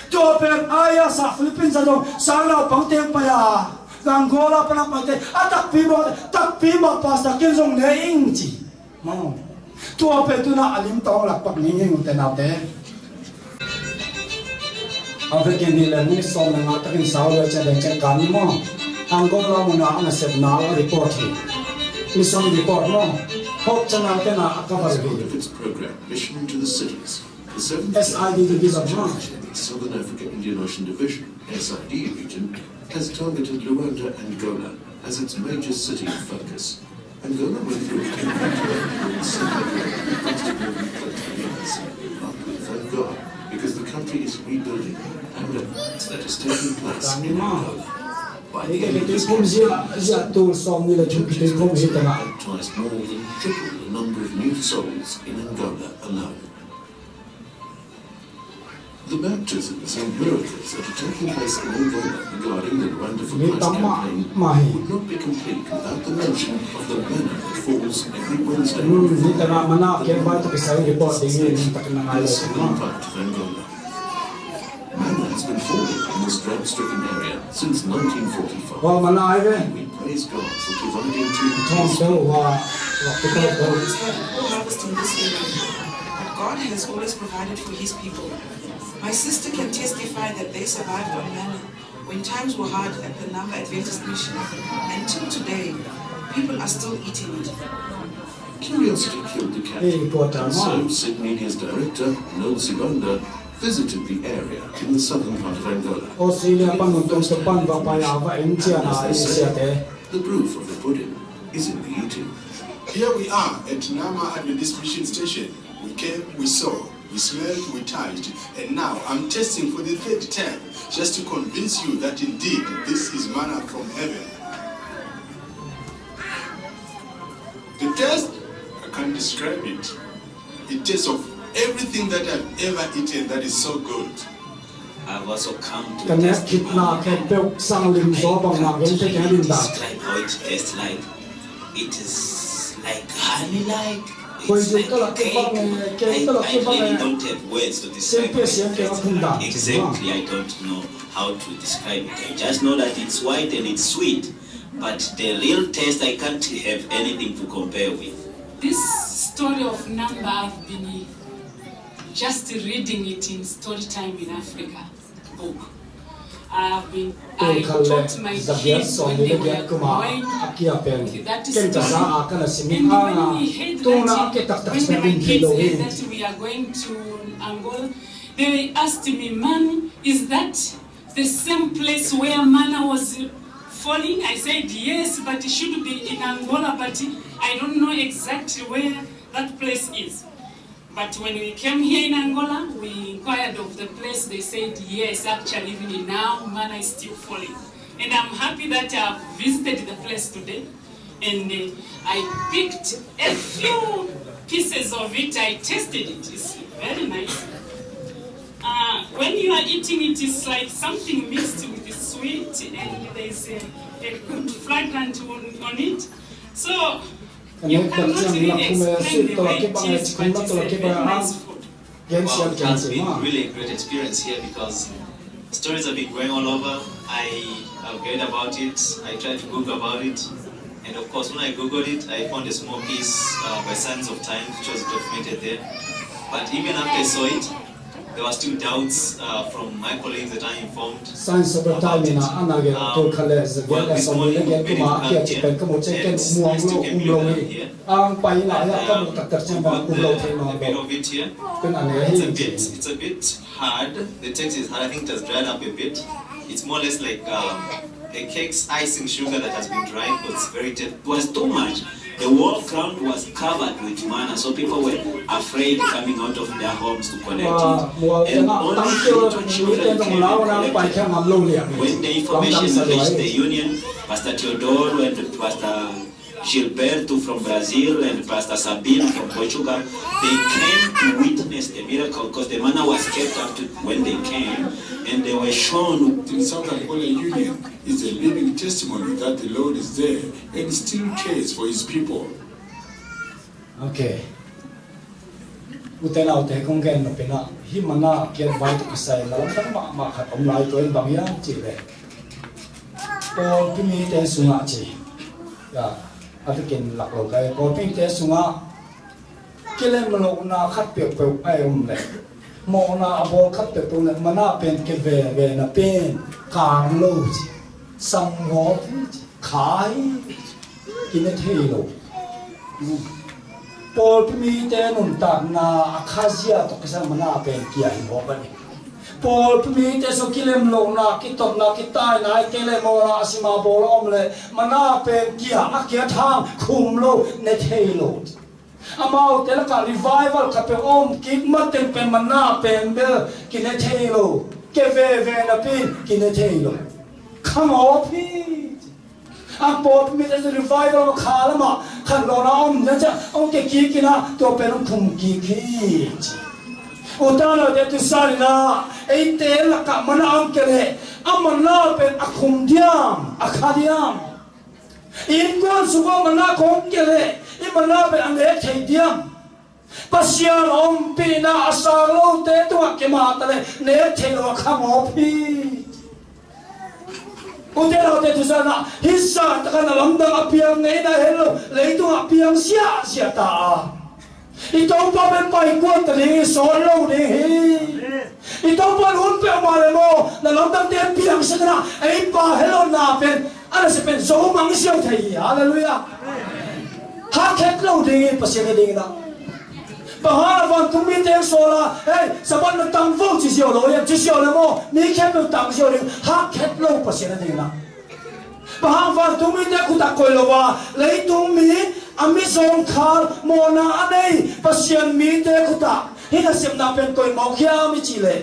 Tua pen a ia sa Philippines a zong sang naupang teng pai a, Angola pan a paite a takpi mah, takpi mah pastor ken zong ne ing ci. Maw, tua pen tu-in ah a lim tawng lak pak ni hi, ute naute. A vekin hi leh ni sawm le nga takin sau le ciang deng ciang kan ni maw. Angola muna a nasepna a report hi. Mission report maw. Hope Channel te na a cover hi. Of its program, Mission to the Cities, the seventh S I D division maw. Southern Africa Indian Ocean Division, S I D region, has targeted Luanda and Angola as its major city of focus. Angola went through a thank God, because the country is rebuilding and that is taking place in Angola. By the end of the century, this movement baptized more than triple the number of new souls in Angola alone. The baptisms and miracles that are taking place in Angola regarding the Luanda for Christ campaign would not be complete without the mention of the manna that falls every Wednesday. This is the part of Angola. Manna has been falling in this drought-stricken area since nineteen forty-five. We praise God for providing to his people. There are always had poor harvest in this area, but God has always provided for his people. My sister can testify that they survived on manna when times were hard at the Namba Adventist Mission, and till today, people are still eating it. Curiosity killed the cat, and so Sydney Media's director, Noel Sibanda, visited the area in the southern part of Angola. Australia pan hong tung to pan va pai a va en cian a i siate. The proof of the pudding is in the eating. Here we are at Nama Adventist Mission Station. We came, we saw, we smelled, we touched, and now I'm tasting for the third time just to convince you that indeed this is manna from heaven. The taste, I can't describe it. It tastes of everything that I've ever eaten that is so good. I've also come to taste the manna. Ka nek khitna khempeuh sang lim zaw bang na gen thei keng lim dan. I can't describe how it tastes like. It is like honey-like. It's like a cake. I, I really don't have words to describe it. Exactly, I don't know how to describe it. I just know that it's white and it's sweet, but the real taste, I can't have anything to compare with. This story of Namba, I've been just reading it in Story Time in Africa book. I have been, I taught my kids when they were going to that institution, and when he heard that, when my kids heard that we are going to Angola, they asked me, "Mommy, is that the same place where manna was falling?" I said, "Yes, but it should be in Angola, but I don't know exactly where that place is." But when we came here in Angola, we inquired of the place. They said, "Yes, actually, even now, manna is still falling." And I'm happy that I've visited the place today. And, uh, I picked a few pieces of it. I tasted it. It's very nice. Uh, when you are eating it, it's like something mixed with the sweet, and there's a, a good fragrance on, on it. So, you cannot really explain the way it is, but it's a very nice food. Wow, it has been really a great experience here because stories have been going all over. I have read about it, I tried to Google about it, and of course, when I Googled it, I found a small piece, uh, by Signs of Times, which was documented there. But even after I saw it, there were still doubts, uh, from my colleagues that I informed about it. Um, this morning, we made it to come here, and I still can bring it out here. But, um, we got the, a bit of it here. It's a bit, it's a bit hard. The taste is hard. I think it has dried up a bit. It's more or less like, um, a cake's icing sugar that has been dried, but it's very ta-, it was too much. The whole ground was covered with manna, so people were afraid coming out of their homes to collect it. And only little children came and collected it. When the information reached the union, Pastor Teodoro and Pastor Gilberto from Brazil and Pastor Sabino from Portugal, they came to witness the miracle, 'cause the manna was kept up to when they came, and they were shown. In South Angola Union is a living testimony that the Lord is there and still cares for his people. Okay. Ute naute, kong gen nop in ah, hih manna kiat vai tawh kisai na lamdang mahmah khat om lai, tua in bang hiam cih leh, pawlpi mite sungah ci. Ya, a vekin lak lo kai. Pawlpi mite sungah kilem lohna khat peuhpeuh a om leh, mawhna a bawl khat peuhpeuh leh, manna pen kia veve napi in kang lo ci. Sang ngawt hi ci. Kha hi. Kine thei lo. Pawlpi mite nuntakna a khazia tawh kisai manna pen kia hi mawk a ni. Pawlpi mite sungah kilem lohna, kitotna, kitaina, kei leh mawhna a sim a bawl a om leh, manna pen kia, a kiat hang khum lo, ne thei lo. Amaute lakah revival khat peuh a om kik mateng pen manna pen bel kine thei lo. Kia veve napi in kine thei lo. khangawp hi. A pawlpi mite revival kha lamah khanlawhna om ding ciah hong kikik in ah tua pen hong khum kik hi, ci. U te nau te, tu zan in ah eite lakah manna om kei leh a manna pen a khum diam, a kha diam? Innkuan sungah manna khawng om kei leh i manna pen a nek thei diam? Pasian ompihna a sang lote tungah kimah ta leh nek theih loh a khangawp hi. U te nau te, tu zan ah hih zah takah na lamdang a piang ngeina het lo, leitungah piang ziahziah ta a, i Topa pen paikuan ta ding hi, sawt lo ding hi. I Topa in hun peuhmah leh maw, na lamdangte piangsak in ah ei Pa heh lo na pen a nasep pen zo mang i siau thei hi. Halleluiah. Hak het lo ding hi Pasian a ding in ah. Bang hang a vantung mite hong sawl a, hei, Sabbath na tang vo ci ziau lo hiam, ci ziau leh maw, mi khempeuh tang ziau ding, hak het lo Pasian a ding in ah. Bang hang vantung mite khutah koih lo a, leitung mi a mizawngkhal mawhna a nei Pasian mite khutah hih nasepna pen koih mawk hiam i cih leh,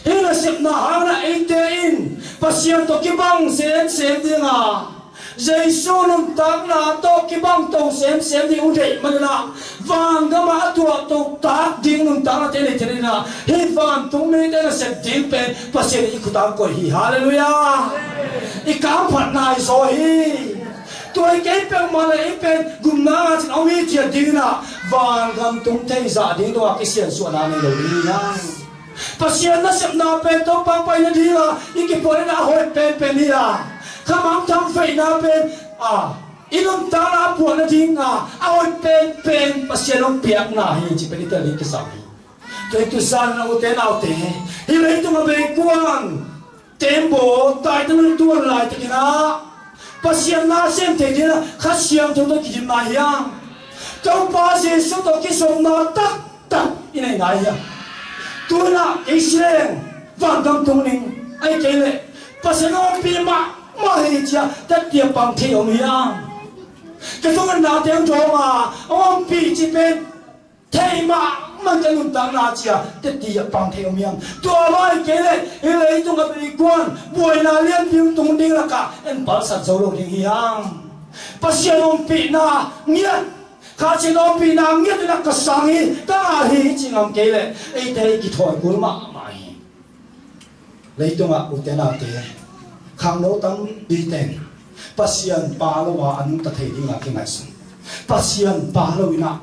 hih nasepna hangin ah eite in Pasian tawh kibang semsem ding a, Jesu nuntakna tawh kibang to semsem ding uh deih manin ah, vangamah a tuahto tak ding nuntaknate nei thei ding in ah, hih vantung mite nasep ding pen Pasian in i khutah koih hi. Halleluiah. I kamphat nai zaw hi. Tua hi kei peuhmah leh i pen gupna ngah cin a om hi ciat ding in ah, vangam tung thei zah ding tungah kisiansuahna nei lo ding hi hang. Pasian nasepna pen Topa hong pai nading a i kipuahna a hoih penpen hi a, khamangthang veina pen a i nuntakna a puah nading a a hoih penpen Pasian hong piakna hi cih pen i tel ding kisam hi. Tua hi tu zan in ah u te nau te, hih leitung a beikuan, tembaw, taitang tuan laitakin ah Pasian na sem thei ding in ah Kha Siangtho tawh kidim nai hiam? Topa Jesu tawh kizopna taktak i nei nai hiam? Tu in ah kei si leng vangam tung ning, ahih kei leh Pasian ompih mahmah hi ci-a teci a pang thei om hiam? Ka tungah nate hong dawng a, hong ompih cih pen thei mahmah ka nuntakna ci-a teci a pang thei om hiam? Tua mah ahih kei leh hih leitung a beikuan buaina lianpi hong tung ding lakah en palsat zo lo ding hi hang. Pasian ompihna ngiat, Kha Siangtho ompihna ngiat in ah ka sang hi, ka ngah hi ci ngam kei leh eite i kithawi kul mahmah hi. Leitungah u te nau te, khangno tampi ten Pasian pha lo a a nungta thei ding a kingaihsun, Pasian pha lo in ah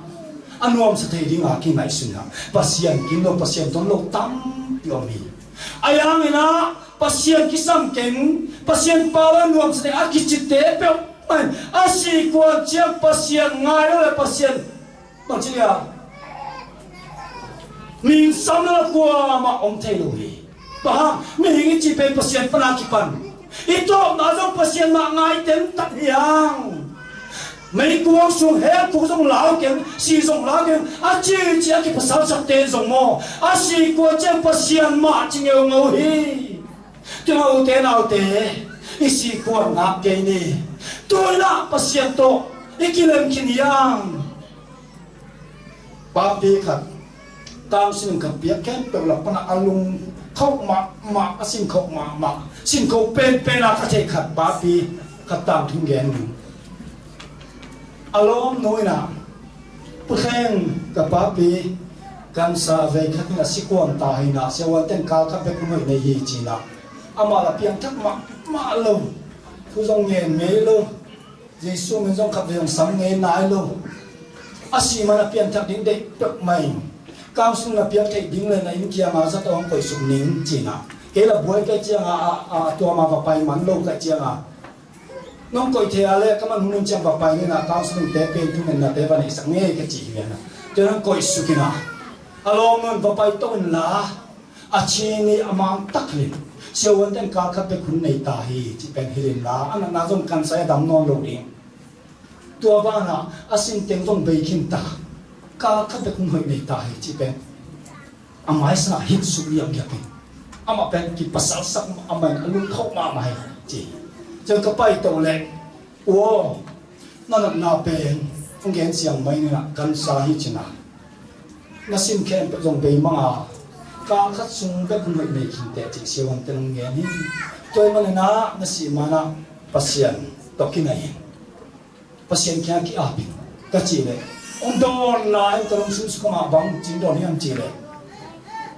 a nuamsa thei ding a kingaihsun in ah Pasian kim lo, Pasian ton lo tampi om hi. Ahi hangin ah Pasian kisam keng, Pasian pha lo a nuamsa thei a kicite peuhmah in a sih kuan ciang Pasian ngai lo leh Pasian bangci dia, mihing sam lo kuamah om thei lo hi. Bang hang, mihing i cih pen Pasian pan a kipan, i tawpna zong Pasian mah ngai tentan hi hang. Meikuang sung hell khuk zong lau keng, si zong lau keng a ci ci a kipasalsakte zong maw, a sih kuan ciang Pasian mah ci ngeungeu hi. Tua mah u te nau te, i sih kuan ngak kei ni. Tu in ah Pasian tawh i kilem khin hi hang. Papi khat, counselling ka piak khempeuh lak pan a lungkhauh mahmah, a sinkhoh mahmah, sinkhoh penpen a ka theih khat papi khat tangthu gen ning. A lawmnu in ah, Pu Thleng, ka papi cancer vei khat in a si kuam ta hi in ah, siavuante'n kal khat bek hun hoih nei hi ci in ah, amah la piangthak mahmah lo, thu zong ngen ngei lo, Jesu min zong khat vei zong sam ngei nai lo. A si man a pianthak ding deih peuhmah in, counselling a piak theih ding leh na inn kiangah zat a hong koihsuk ning ci in ah, kei la buai ka hih ciangah, a, a, tua mah va pai man lo ka hih ciangah, nong koih thei a leh ka man hun in ciang va pai ni in ah, counselling te pen thungetnate va neihsak ngei ka ci hi in ah, tua in hong koihsuk in ah, a lawmnu in va pai to inla, a ci ni, a mang tak hi. Siavuante'n kal khat bek hun nei ta hi cih pen hilh inla, a natna zong cancer a dam nawn lo ding. Tua banah a sinteng zong bei khin ta, kal khat bek hun hoih nei ta hi cih pen a maisan ah hilh suk liamliam hi. Amah pen kipasalsak, amah in a lungkhauh mahmah hi ci. Ciang ka pai to leh, "Ua, na natna pen hong gen siang mai ni in ah, cancer hi ci in ah, na sin khempeuh zong bei mang a, kal khat sung bek hun hoih nei khin teh," cih siavuante'n hong gen hi. Tua ahih manin ah na sih ma-in ah Pasian tawh kinai in, Pasian kiang ki-ap in ka cih leh, hong dawnna in ka lungsim sung ah bang ci-in dawn hiam cih leh,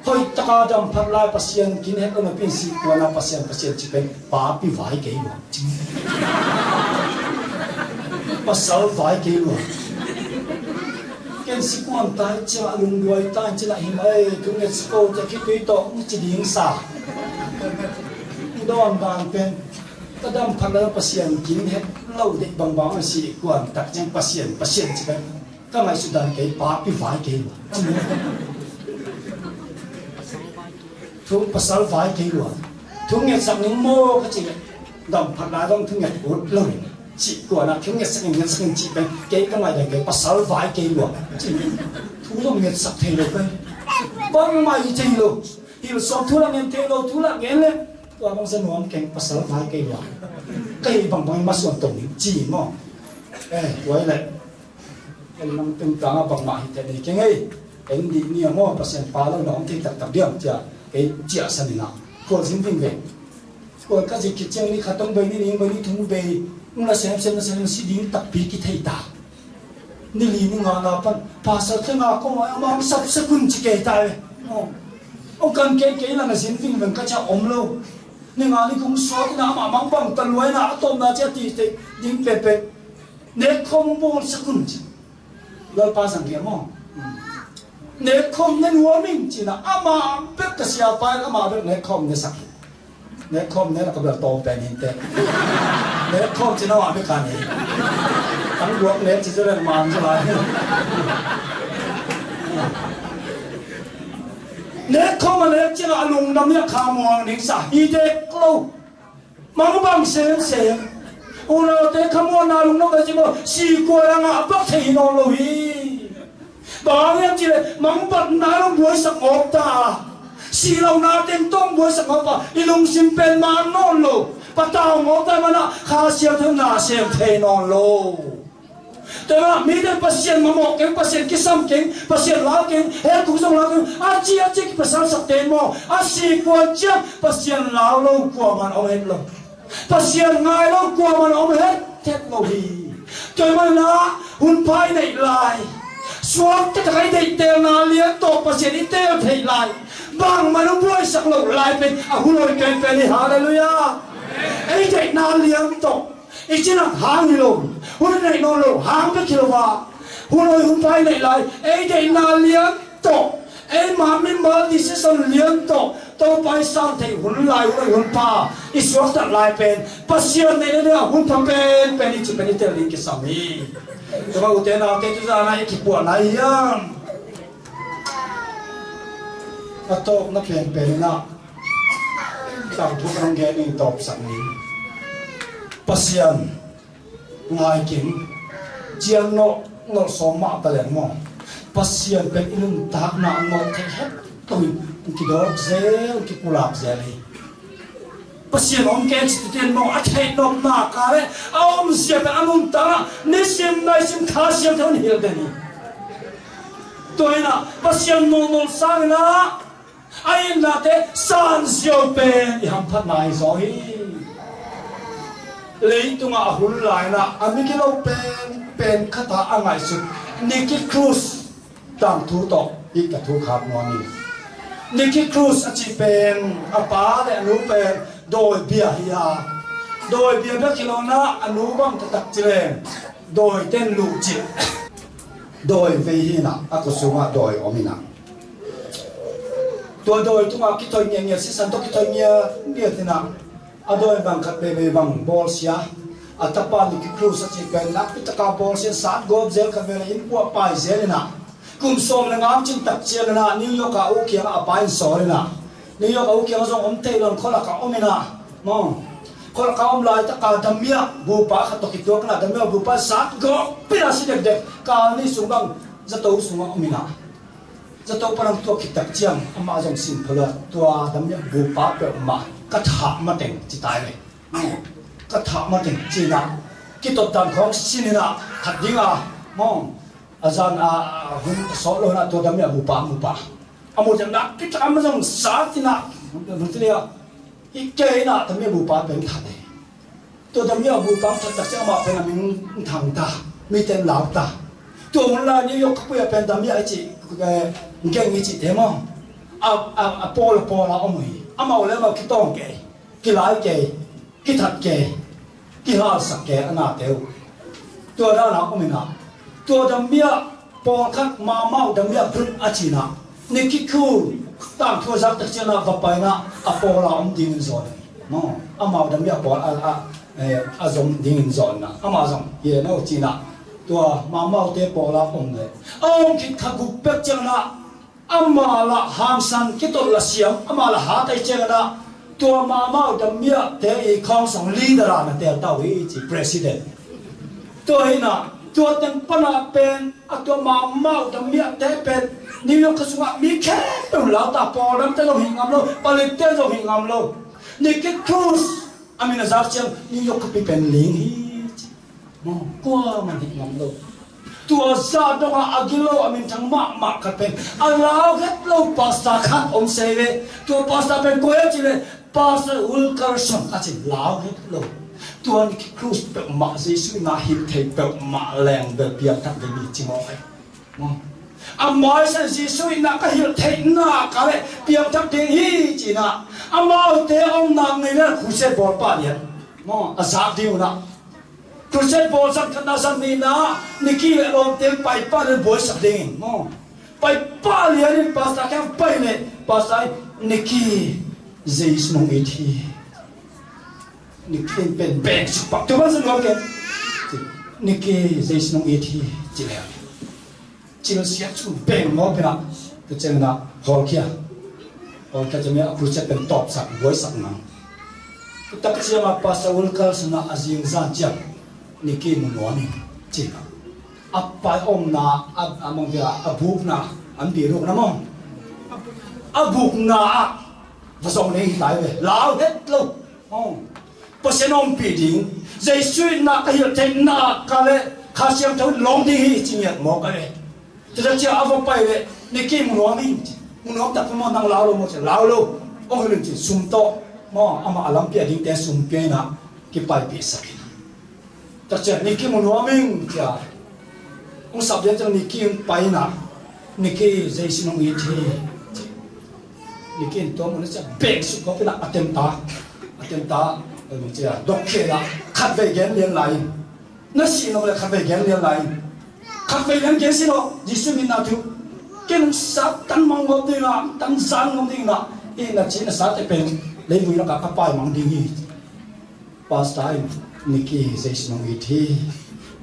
hoih taka dam phat lai Pasian kin het lo napi in sih kuan a Pasian, Pasian ci pen papi vai kei lua. Pasal vai kei lua. Ken sih kuan ta hi ciang a lungduai ta hi ciang a him ai, thu ngetsak ko ci a khitui tawh hong ci ding sa. Dawn dan pen ka dam phat lai Pasian kin het lo deih bangbang a sih kuan tak ciang Pasian, Pasian ci pen ka ngaihsut dan kei papi vai kei lua. Thu pasal vai kei lua. Thu ngetsak ning maw ka cih leh, dam phat lai zong thu nget ut lo in, sih kuan a thu ngetsak ning, ngetsak ning cih pen kei ka ngaih dan kei pasal vai kei lua. Thu zong ngetsak thei lo pen, bangmah hi thei lo. Hilh sawm thu lah ngen thei lo, thu lah ngen leh tua bang sa nuam keng, pasal vai kei lua. Kei bangbang in masuan tong ning ci maw. Eh, tua hi leh. Ken nang tungtang ah bangmah hi teh nei keng ei. Ken dih ni a maw, Pasian pa lo na om thei taktak diam ci a kei ciahsan in ah khual zin vingveng. Khual ka zik khit ciang ni khat hong bei, ni nih hong bei, ni thum bei, hong na semsem, na semsem, si ding takpi kithei ta. Ni li ni nga na pan pasal theng a kong a, amah hong sapsak un ci kei ta ve. Aw. Hong kan kei kei in ah na zin vingveng ka ciah om lo. Ni nga ni kum suak in ah amah mangbang ta lua in ah a tawpna ciah ti thei ding pekpek. Nekkhawm hong bawlsak un ci. Lalpa zang liam aw. Nekkhawm ne nuam ing ci-in ah amah bek ka siapa in amah bek nekkhawm ne sak hi. Nekkhawm ne na ka bel tawm pen hi inteh. Nekkhawm ci-in amah bek ka nei. Tangguak ne ci zia leng man zia lai. Nekkhawm a nek ciang a lungdam hi a kha muang ding sa hi dek lo. Mangbang semsem. Unaute khamuanna lungdam a ci maw, sih kuan a ngah bak thei hi nawn lo hi. Bang hang hiam cih leh mangbatna in hong buaisak mawk ta. Sih lohna teng tawh hong buaisak mawk ta. I lungsim pen man nawn lo. Patau mawk ta ahih manin ah Kha Siangtho in na sem thei nawn lo. Tua mah mite Pasian mamawh keng, Pasian kisam keng, Pasian lau keng, he kung zong lau keng, a ci a ci kipasalsak te maw, a sih kuan ciang Pasian lau lo kuaman om het lo. Pasian ngai lo kuaman om het het lo hi. Tua ahih manin ah hun pha i neih lai, suakta tak a i deihtelna lian tawh Pasian i teel theih lai, bangmah in hong buaisak loh lai pen a hun hoih penpen hi. Halleluiah. Ei deihna lian tawh i cih nak hang hi lo, hun i neih nawn lo hang bek hi lo a, hun hoih hun pha i neih lai, ei deihna lian tawh, eima mimal decision lian tawh Topa i sang theih hun lai, hun hoih hun pha i suaktat lai pen Pasian neihna ding a hun pha penpen hi cih pen i tel ding kisam hi. Tua mah ute naute, tu zan a i kipuahna hiam? A tawpna penpen in ah tangthu ka hong gen ning, tawpsak ning. Pasian ngai keng, ciang nawh, nawh sawm mah ta leng maw, Pasian pen i nuntakna a nawh thei het lo in hong kidawk zel, hong kipulak zel hi. Pasian om kei ci-in maw, a theih nopna kal leh a omzia pen a nuntakna nisim naisim Kha Siangtho in hilh den hi. Tua hi-in ah Pasian nawlnop sangin ah a itnate san ziau pen i hamphatna hi zaw hi. Leitungah a hun lai-in ah a migilo penpen khat a ngaihsut Nicky Cruz tangthu tawh hih ka thu khak nuam hi. Nicky Cruz a cih pen a pa le a nu pen dawi bia hi a, dawi bia bek hi lo-in ah a nu bang taktak ci leng dawite in luh cih dawi vei hi-in ah a khutsungah dawi om hi-in ah, tua dawi tungah kithoih ngiatngiat, sisan tawh kithoih ngiatngiat hi-in ah, a dawi bang khat veivei bang bawlsia, a tapa Nicky Cruz a cih pen nakpi taka bawlsia, satgawp zel, khat vei le inn puahpai zel hi-in ah, kum sawm le nga cin tak ciangin ah New York a u kiangah a pa in sawl hi-in ah, New York a u kiangah zong om thei lo-in khualak ah om hi-in ah, maw, khualak ah om laitaka damiah bupa khat tawh kituak hi-in ah, damiah bupa satgawp pi-in ah si dekdek, kal nih sung bang zato sungah om hi-in ah, zato panin tuak khit tak ciang amah zong sin phot lo-a, tua damiah bupa peuhmah ka thah mateng ci tai ve. Ka thah mateng ci-in ah kitot dan khawng sin hi-in ah, that ding a, maw, a zan a, a hun a sawt lo-in ah tua damiah bupa a mu pah. A mu ciang nakpi tak a amah zong sat hi-in ah, I kei na, damiah bupa pen that e. Tua damiah bupa that tak ciang amah pen a min thang ta, mite in lau ta. Tua hun lai New York khapui ah pen damiah i cih, eh, geng i cihte maw, a, a, a pawl a pawl a om uh hi. Amau le amau kitawng kei, kilai kei, kithat kei, kihalsak kei a nate uh. Tua dan a om in ah, tua damiah pawlkhat, Mau Mau damiah group a ci in ah, Nicky Cruz tangthu a zak tak ciang ah va pai in ah, a pawl a om dingin zawn hi. Maw, amau damiah pawl a, a, eh, a zom dingin zawn in ah, amah zong hi e no ci in ah, tua Mau Mau te pawl a om le, a om khit kha guk pek ciang ah, amah lah hangsan, kitolh lah siam, amah lah hat ahih ciangin ah, tua Mau Mau damiah te i khawng sung leader ah na tel ta uh hi ci, president. Tua hi in ah, tua teng pan ah pen, a tua Mau Mau damiah te pen New York khua sungah mi khempeuh lau ta, pawldam te zong hih ngam lo, palik te zong hih ngam lo. Nicky Cruz a min a zak ciang New York khuapi pen ling hi ci. Maw, kuamah hih ngam lo. Tua zah dongah a gilo a minthang mahmah khat pen a lau het lo pastor khat om se ve. Tua pastor pen koi a cih leh Pastor Wilkerson a ci, lau het lo. Tua Nicky Cruz peuhmah Jesuh in ah hilh theih peuhmah leng bel piangthak ding hi ci mawk hi. Maw, a maisa Jesuh in ah ka hilh theih nak leh piangthak ding hi ci in ah, amaute a omna ngei leh crusade bawl pah lian. Maw, a zak ding un ah, crusade bawl zan khatna zan nihna, Nicky le lawmte pai pah lian buaisak dingin. Maw, pai pah lian in pastor kiang pai leh, pastor in, Nicky, Jesuh nong it hi. Nicky in pen beng suk pak, tua ban zan nuam ken. Nicky, Jesuh nong it hi ci leh, cilsiat sun beng mawk in ah, tua ciangin ah hawlkhia. Hawlkhia ciangin ah crusade pen tawpsak, buaisak nang. Tua tak ciangin ah Pastor Wilkerson in ah a zingzan ciang, Nicky mu nuam ing ci. A pai omna, a, a mang dia, a bukna, an pi ruk na maw, a bukna ah va zong nei hi tai ve, lau het lo. Aw. Pasian ompih ding, Jesuh itna ka hilh theih nak leh Kha Siangtho in lawng ding hi ci ngiat mawk a ve. Tua ciang a va pai leh, Nicky mu nuam ing ci. Mu nuam tak peuhmah, nang lau lo maw ci, lau lo. Hong hilh in ci, sum tawh. Maw, amah a lampi a dingte sum pia in ah kipaipihsak in. Tua ciang Nicky mu nuam ing ci a hong sap lian ciang Nicky hong pai in ah, Nicky, Jesuh in hong it hi. Nicky in tua mun a ciang beng suk kawk in ah a temta, a temta, eh, ci a, dok khia in ah khatvei gen lian lai in. Na sih nop leh khatvei gen lian lai in. Khatvei lian gen si lo, Jesuh min na thu. Ken Satan mang ngawp ding in ah, tan zan ngawp ding in ah, i na ci na sate pen leivui lakah ka paimang ding hi. Pastor in, Nicky, Jesuh nong it hi.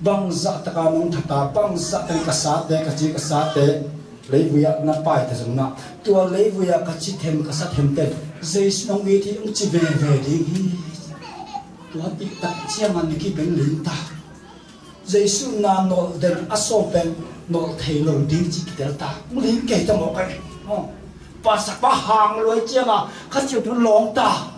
Bangzah taka nong that a, bangzah takin ka sate, ka ci ka sate leivui ah na paita zongin ah, tua leivui ah ka ci them, ka sa themte, Jesuh nong it hi, hong ci veve ding hi. Tua cih tak ciangin Nicky beng ling ta. Jesuh na nolh den a sawm pen nolh thei lo ding ci kitel ta. Hong ling kei ta mawk a. Aw. Pastor pa hang luai ciangin Kha Siangtho lawng ta.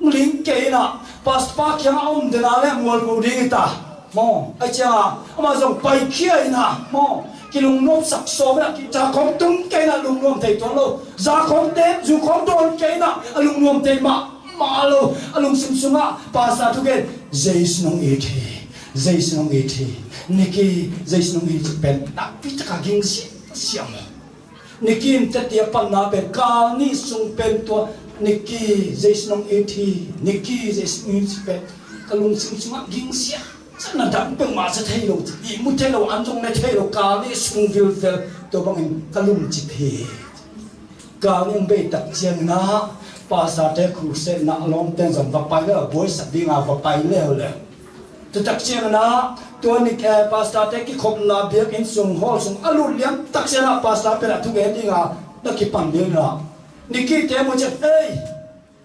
Ling kei in ah, pastor pa kiangah a om den a leh mualpho ding hi ta. Maw, ahih ciangin amah zong paikhia in ah, maw, kilungnopsak sawm in ah, kihta khawng tung kei in ah lungnuam thei tuan lo. Za khawng tep, zu khawng dawn kei in ah a lungnuam thei mahmah lo. A lungsim sungah pastor thugen, Jesuh nong it hi, Jesuh nong it hi, Nicky, Jesuh nong it hi cih pen nakpi takin ging siamsiam lo. Nicky in teti a panna pen kal nih sung pen tua, Nicky, Jesuh nong it hi, Nicky, Jesuh nong it hi pen ka lungsim sungah ging siamsiam, na dang peuhmah za thei lo, ihmu thei lo, an zong ne thei lo, kal nih sung vilvel, tua bangin ka lungcip hi. Kal nih hong bei tak ciangin ah, pastor te crusade na a lawmte in zong va pai leh, buaisak dingin va pai leuleu. Tua tak ciangin ah, tua Nicky, eh, pastor te kikhopna biakinn sung, hall sung a lut lian tak ciangin ah, pastor pen a thugen dingin na kipan dingin ah, Nicky te mu ciang, "Ei,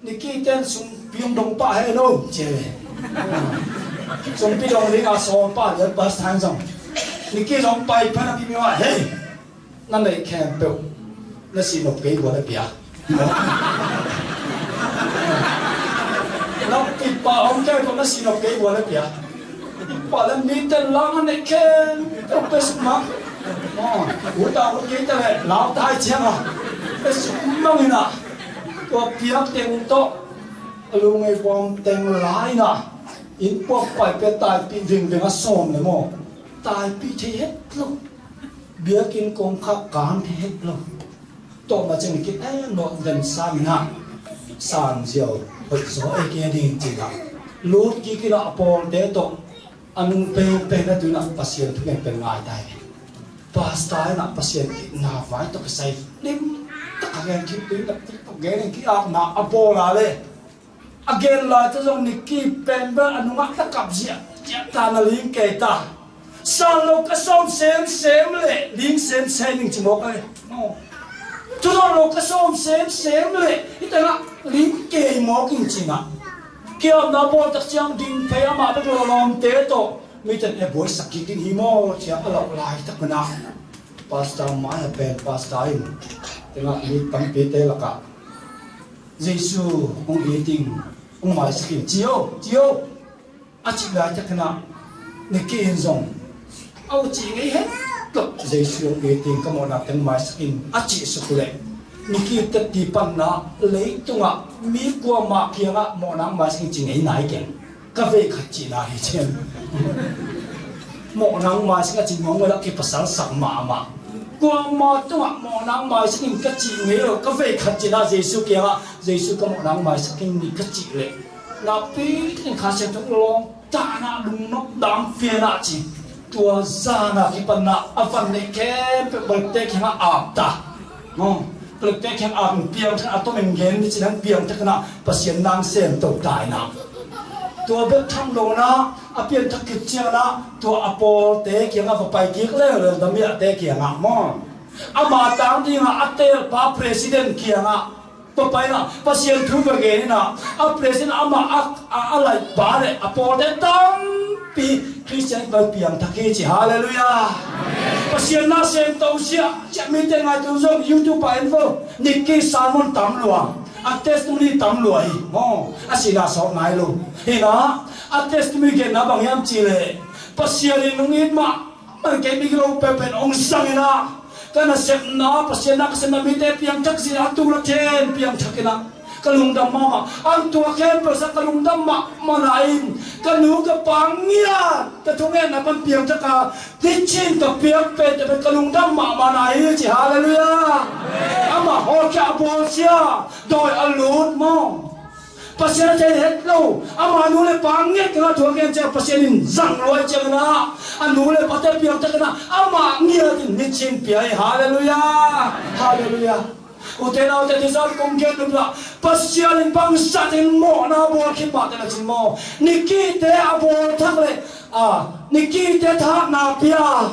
Nicky ten sumpi hong dong pah hen o," ci hi. Sumpi dong dingin sawm pah lian pastor in zong. Nicky zong pai pah in ah, "Pi mi wa, hei, na neih khempeuh na sih nop kei vua le pia. Na pi pa hong kei tawh na sih nop kei vua le pia. Pi pa le mi ten lang a neih khempeuh pia suk mah. Aw, ut a ut kei ta leh lau ta hi ciang a, pia suk mah in ah, tua piak teng tawh Lungei buam teng lai na, inn puak pai pia taipih vingving a sawm le maw? Taipih thei het lo. Biakinn kong khak kan thei het lo. Tawh ma ceng kit eh, nawh den sang na. San ziau hoih zaw ei kei ding cih na. Lut kik ina a pawlte tawh a nung penpen a tu ina Pasian thu penpen ngai tai. Pastor ina Pasian itna vai tawh kisai lim tak a gen kik tu ina tik tawh gen kik apna a bawl a le. A gen lai ta zong Nicky pen bel a nungah ka kap ziahziah ta na ling kei ta. San lo ka sawm semsem le ling semsem ning ci mawk a le. Thu lo ka sawm semsem le hi tengah ling kei mawk ing ci na. Kiamna bawl tak ciang ding phei amah bek lo lawmte tawh miten e buaisak kik ding hi maw ciang a lauh lai tak mana. Pastor mai a pen pastor in tengah mi tampite lakah Jesu hong it ing, hong maisak in, ci o, ci o. A cih laitak inah Nicky in zong a uh cih ngei het lo, Jesu hong it ing, ka mawhna teng maisak in a cih suk leh Nicky teti panna leitungah mi kuamah kiangah mawhna hong maisak in ci ngei nai keng. Ka vei khat cihna hi cian. Mawhna hong maisak a cih nuam ngei lo kipasal sak mahmah. Kuamah tungah mawhna hong maisak in ka cih ngei lo, ka vei khat cihna Jesu kiangah, Jesu ka mawhna hong maisak in ni ka cih leh. Napi in Kha Siangtho lawng tahna lungnop dam pianah ci. Tua zana kipanna a van neih khempeuh balte kiangah apta. Maw, palekte khen a piangthak a tomin gen ni cih hang piangthak inah Pasian nang sem to ta inah. Tua bek tham lo inah a piangthak khit ciang inah tua a pawlte kiangah va pai kik leuleu damiahte kiangah maw. Ama tang dingah a teelpa president kiangah va pai inah Pasian thu va gen inah a president amah a, a, a laihpa le a pawlte tampi Khristian va piangthak hi ci. Halleluiah. Pasian na sem to ziahziah mite ngaihtu zong YouTube ah en vo. Nicky sermon tam lua, a testimony tam lua hi maw. A sihna sawt nai lo. Hi inah a testimony genna bang hiam cih leh Pasian in hong it mah man kei mi lo peuh pen hong zang inah ka nasepna, Pasian na ka sepna mite piangthak zia a tuk la then piangthak inah ka lungdam mahmah. Ang tua khempeuh sa ka lungdam mahmah na in ka nu ka pa ngiat ka thungetna pan piangthak a nichin ka piak pen te pen ka lungdam mahmah na hi ci. Halleluiah. Amah hawlkhia a bawl sia dawi a lut maw. Pasian a thei het lo, ama nu le pa nget kha thuak ngen ciang Pasian in zang luai ciang inah a nu le pate piangthak inah amah ngiat in nichin pia hi. Halleluiah. Halleluiah. Ute naute tuzan kong gen nop lah Pasian in bangzah in mawhna bawl khit mah te na cin maw. Nicky te a bawl thak le a Nicky te thahatna pia.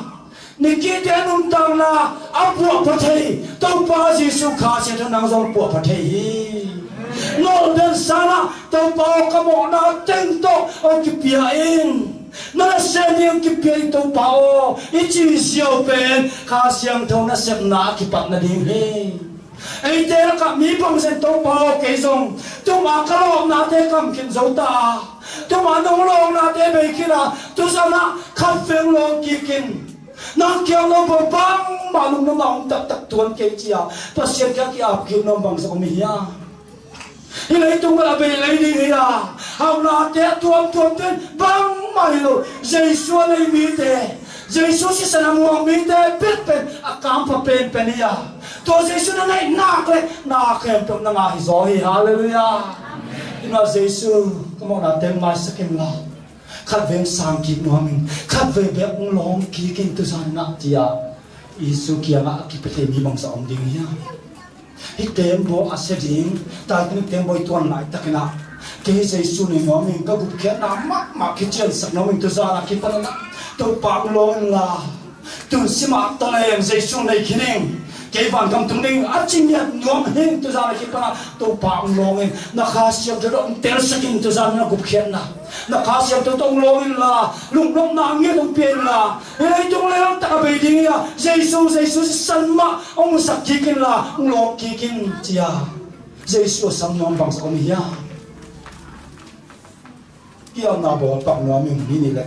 Nicky te nuntakna a puahpha thei Topa Jesu Kha Siangtho nang zong puahpha thei hi. Nolh den sanah Topa aw ka mawhna teng tawh aw kipia in. Na nasem ding kipia in Topa aw i ci ziau pen Kha Siangtho nasepna a kipat nading hi. Eite lakah mi bangzen Topa aw kei zong tuma ka lawpnate kam khin zo ta a tuma nong lawpnate bei khin a tuzanah khat veng lawp kikin nang kiang lo bang bangmah lungdamna om taktak tuan kei ci-a Pasian kiang ki-ap kik nuam bangzah om hi hia? Hih leitung a bei lei ding hi a hauhnate a tuamtuam ten bangmah hi lo. Jesu a nei mite, Jesu sisan a muang mite pet pen a kampha penpen hi a tua Jesu na neih nak le na khempeuh na ngah hi zaw hi. Halleluiah. Inah Jesu ka mawhna teng maisak in la khat veng sang kik nuam in khat vei bek hong lawng kik in tuzan inah ci-a Jesu kiangah a kipia thei mi bangzah om ding hiam? Hih tembaw a sia ding Titanic tembaw i tuan laitak inah kei Jesu nei nuam in ka gupkhiatna mahmah kiciansak nuam in tuzan a kipan inah Topa hong lawng in la tun simah taleng Jesu nei khin in kei vangam tung ding a ci ngiat nuam hi. Tuzan a kipan ah Topa hong lawng in na Kha Siangtho tawh hong telsak in tuzan na gupkhiatna na Kha Siangtho tawh hong lawng in la lungnopna ngiat hong pia in la hih leitung leeltak a bei ding hi a Jesu Jesu sisan mah hong sak kik in la hong lawng kik in ci-a Jesu a sam nuam bangzah om hi hia? Kiamna bawl pak nuam in ni nih le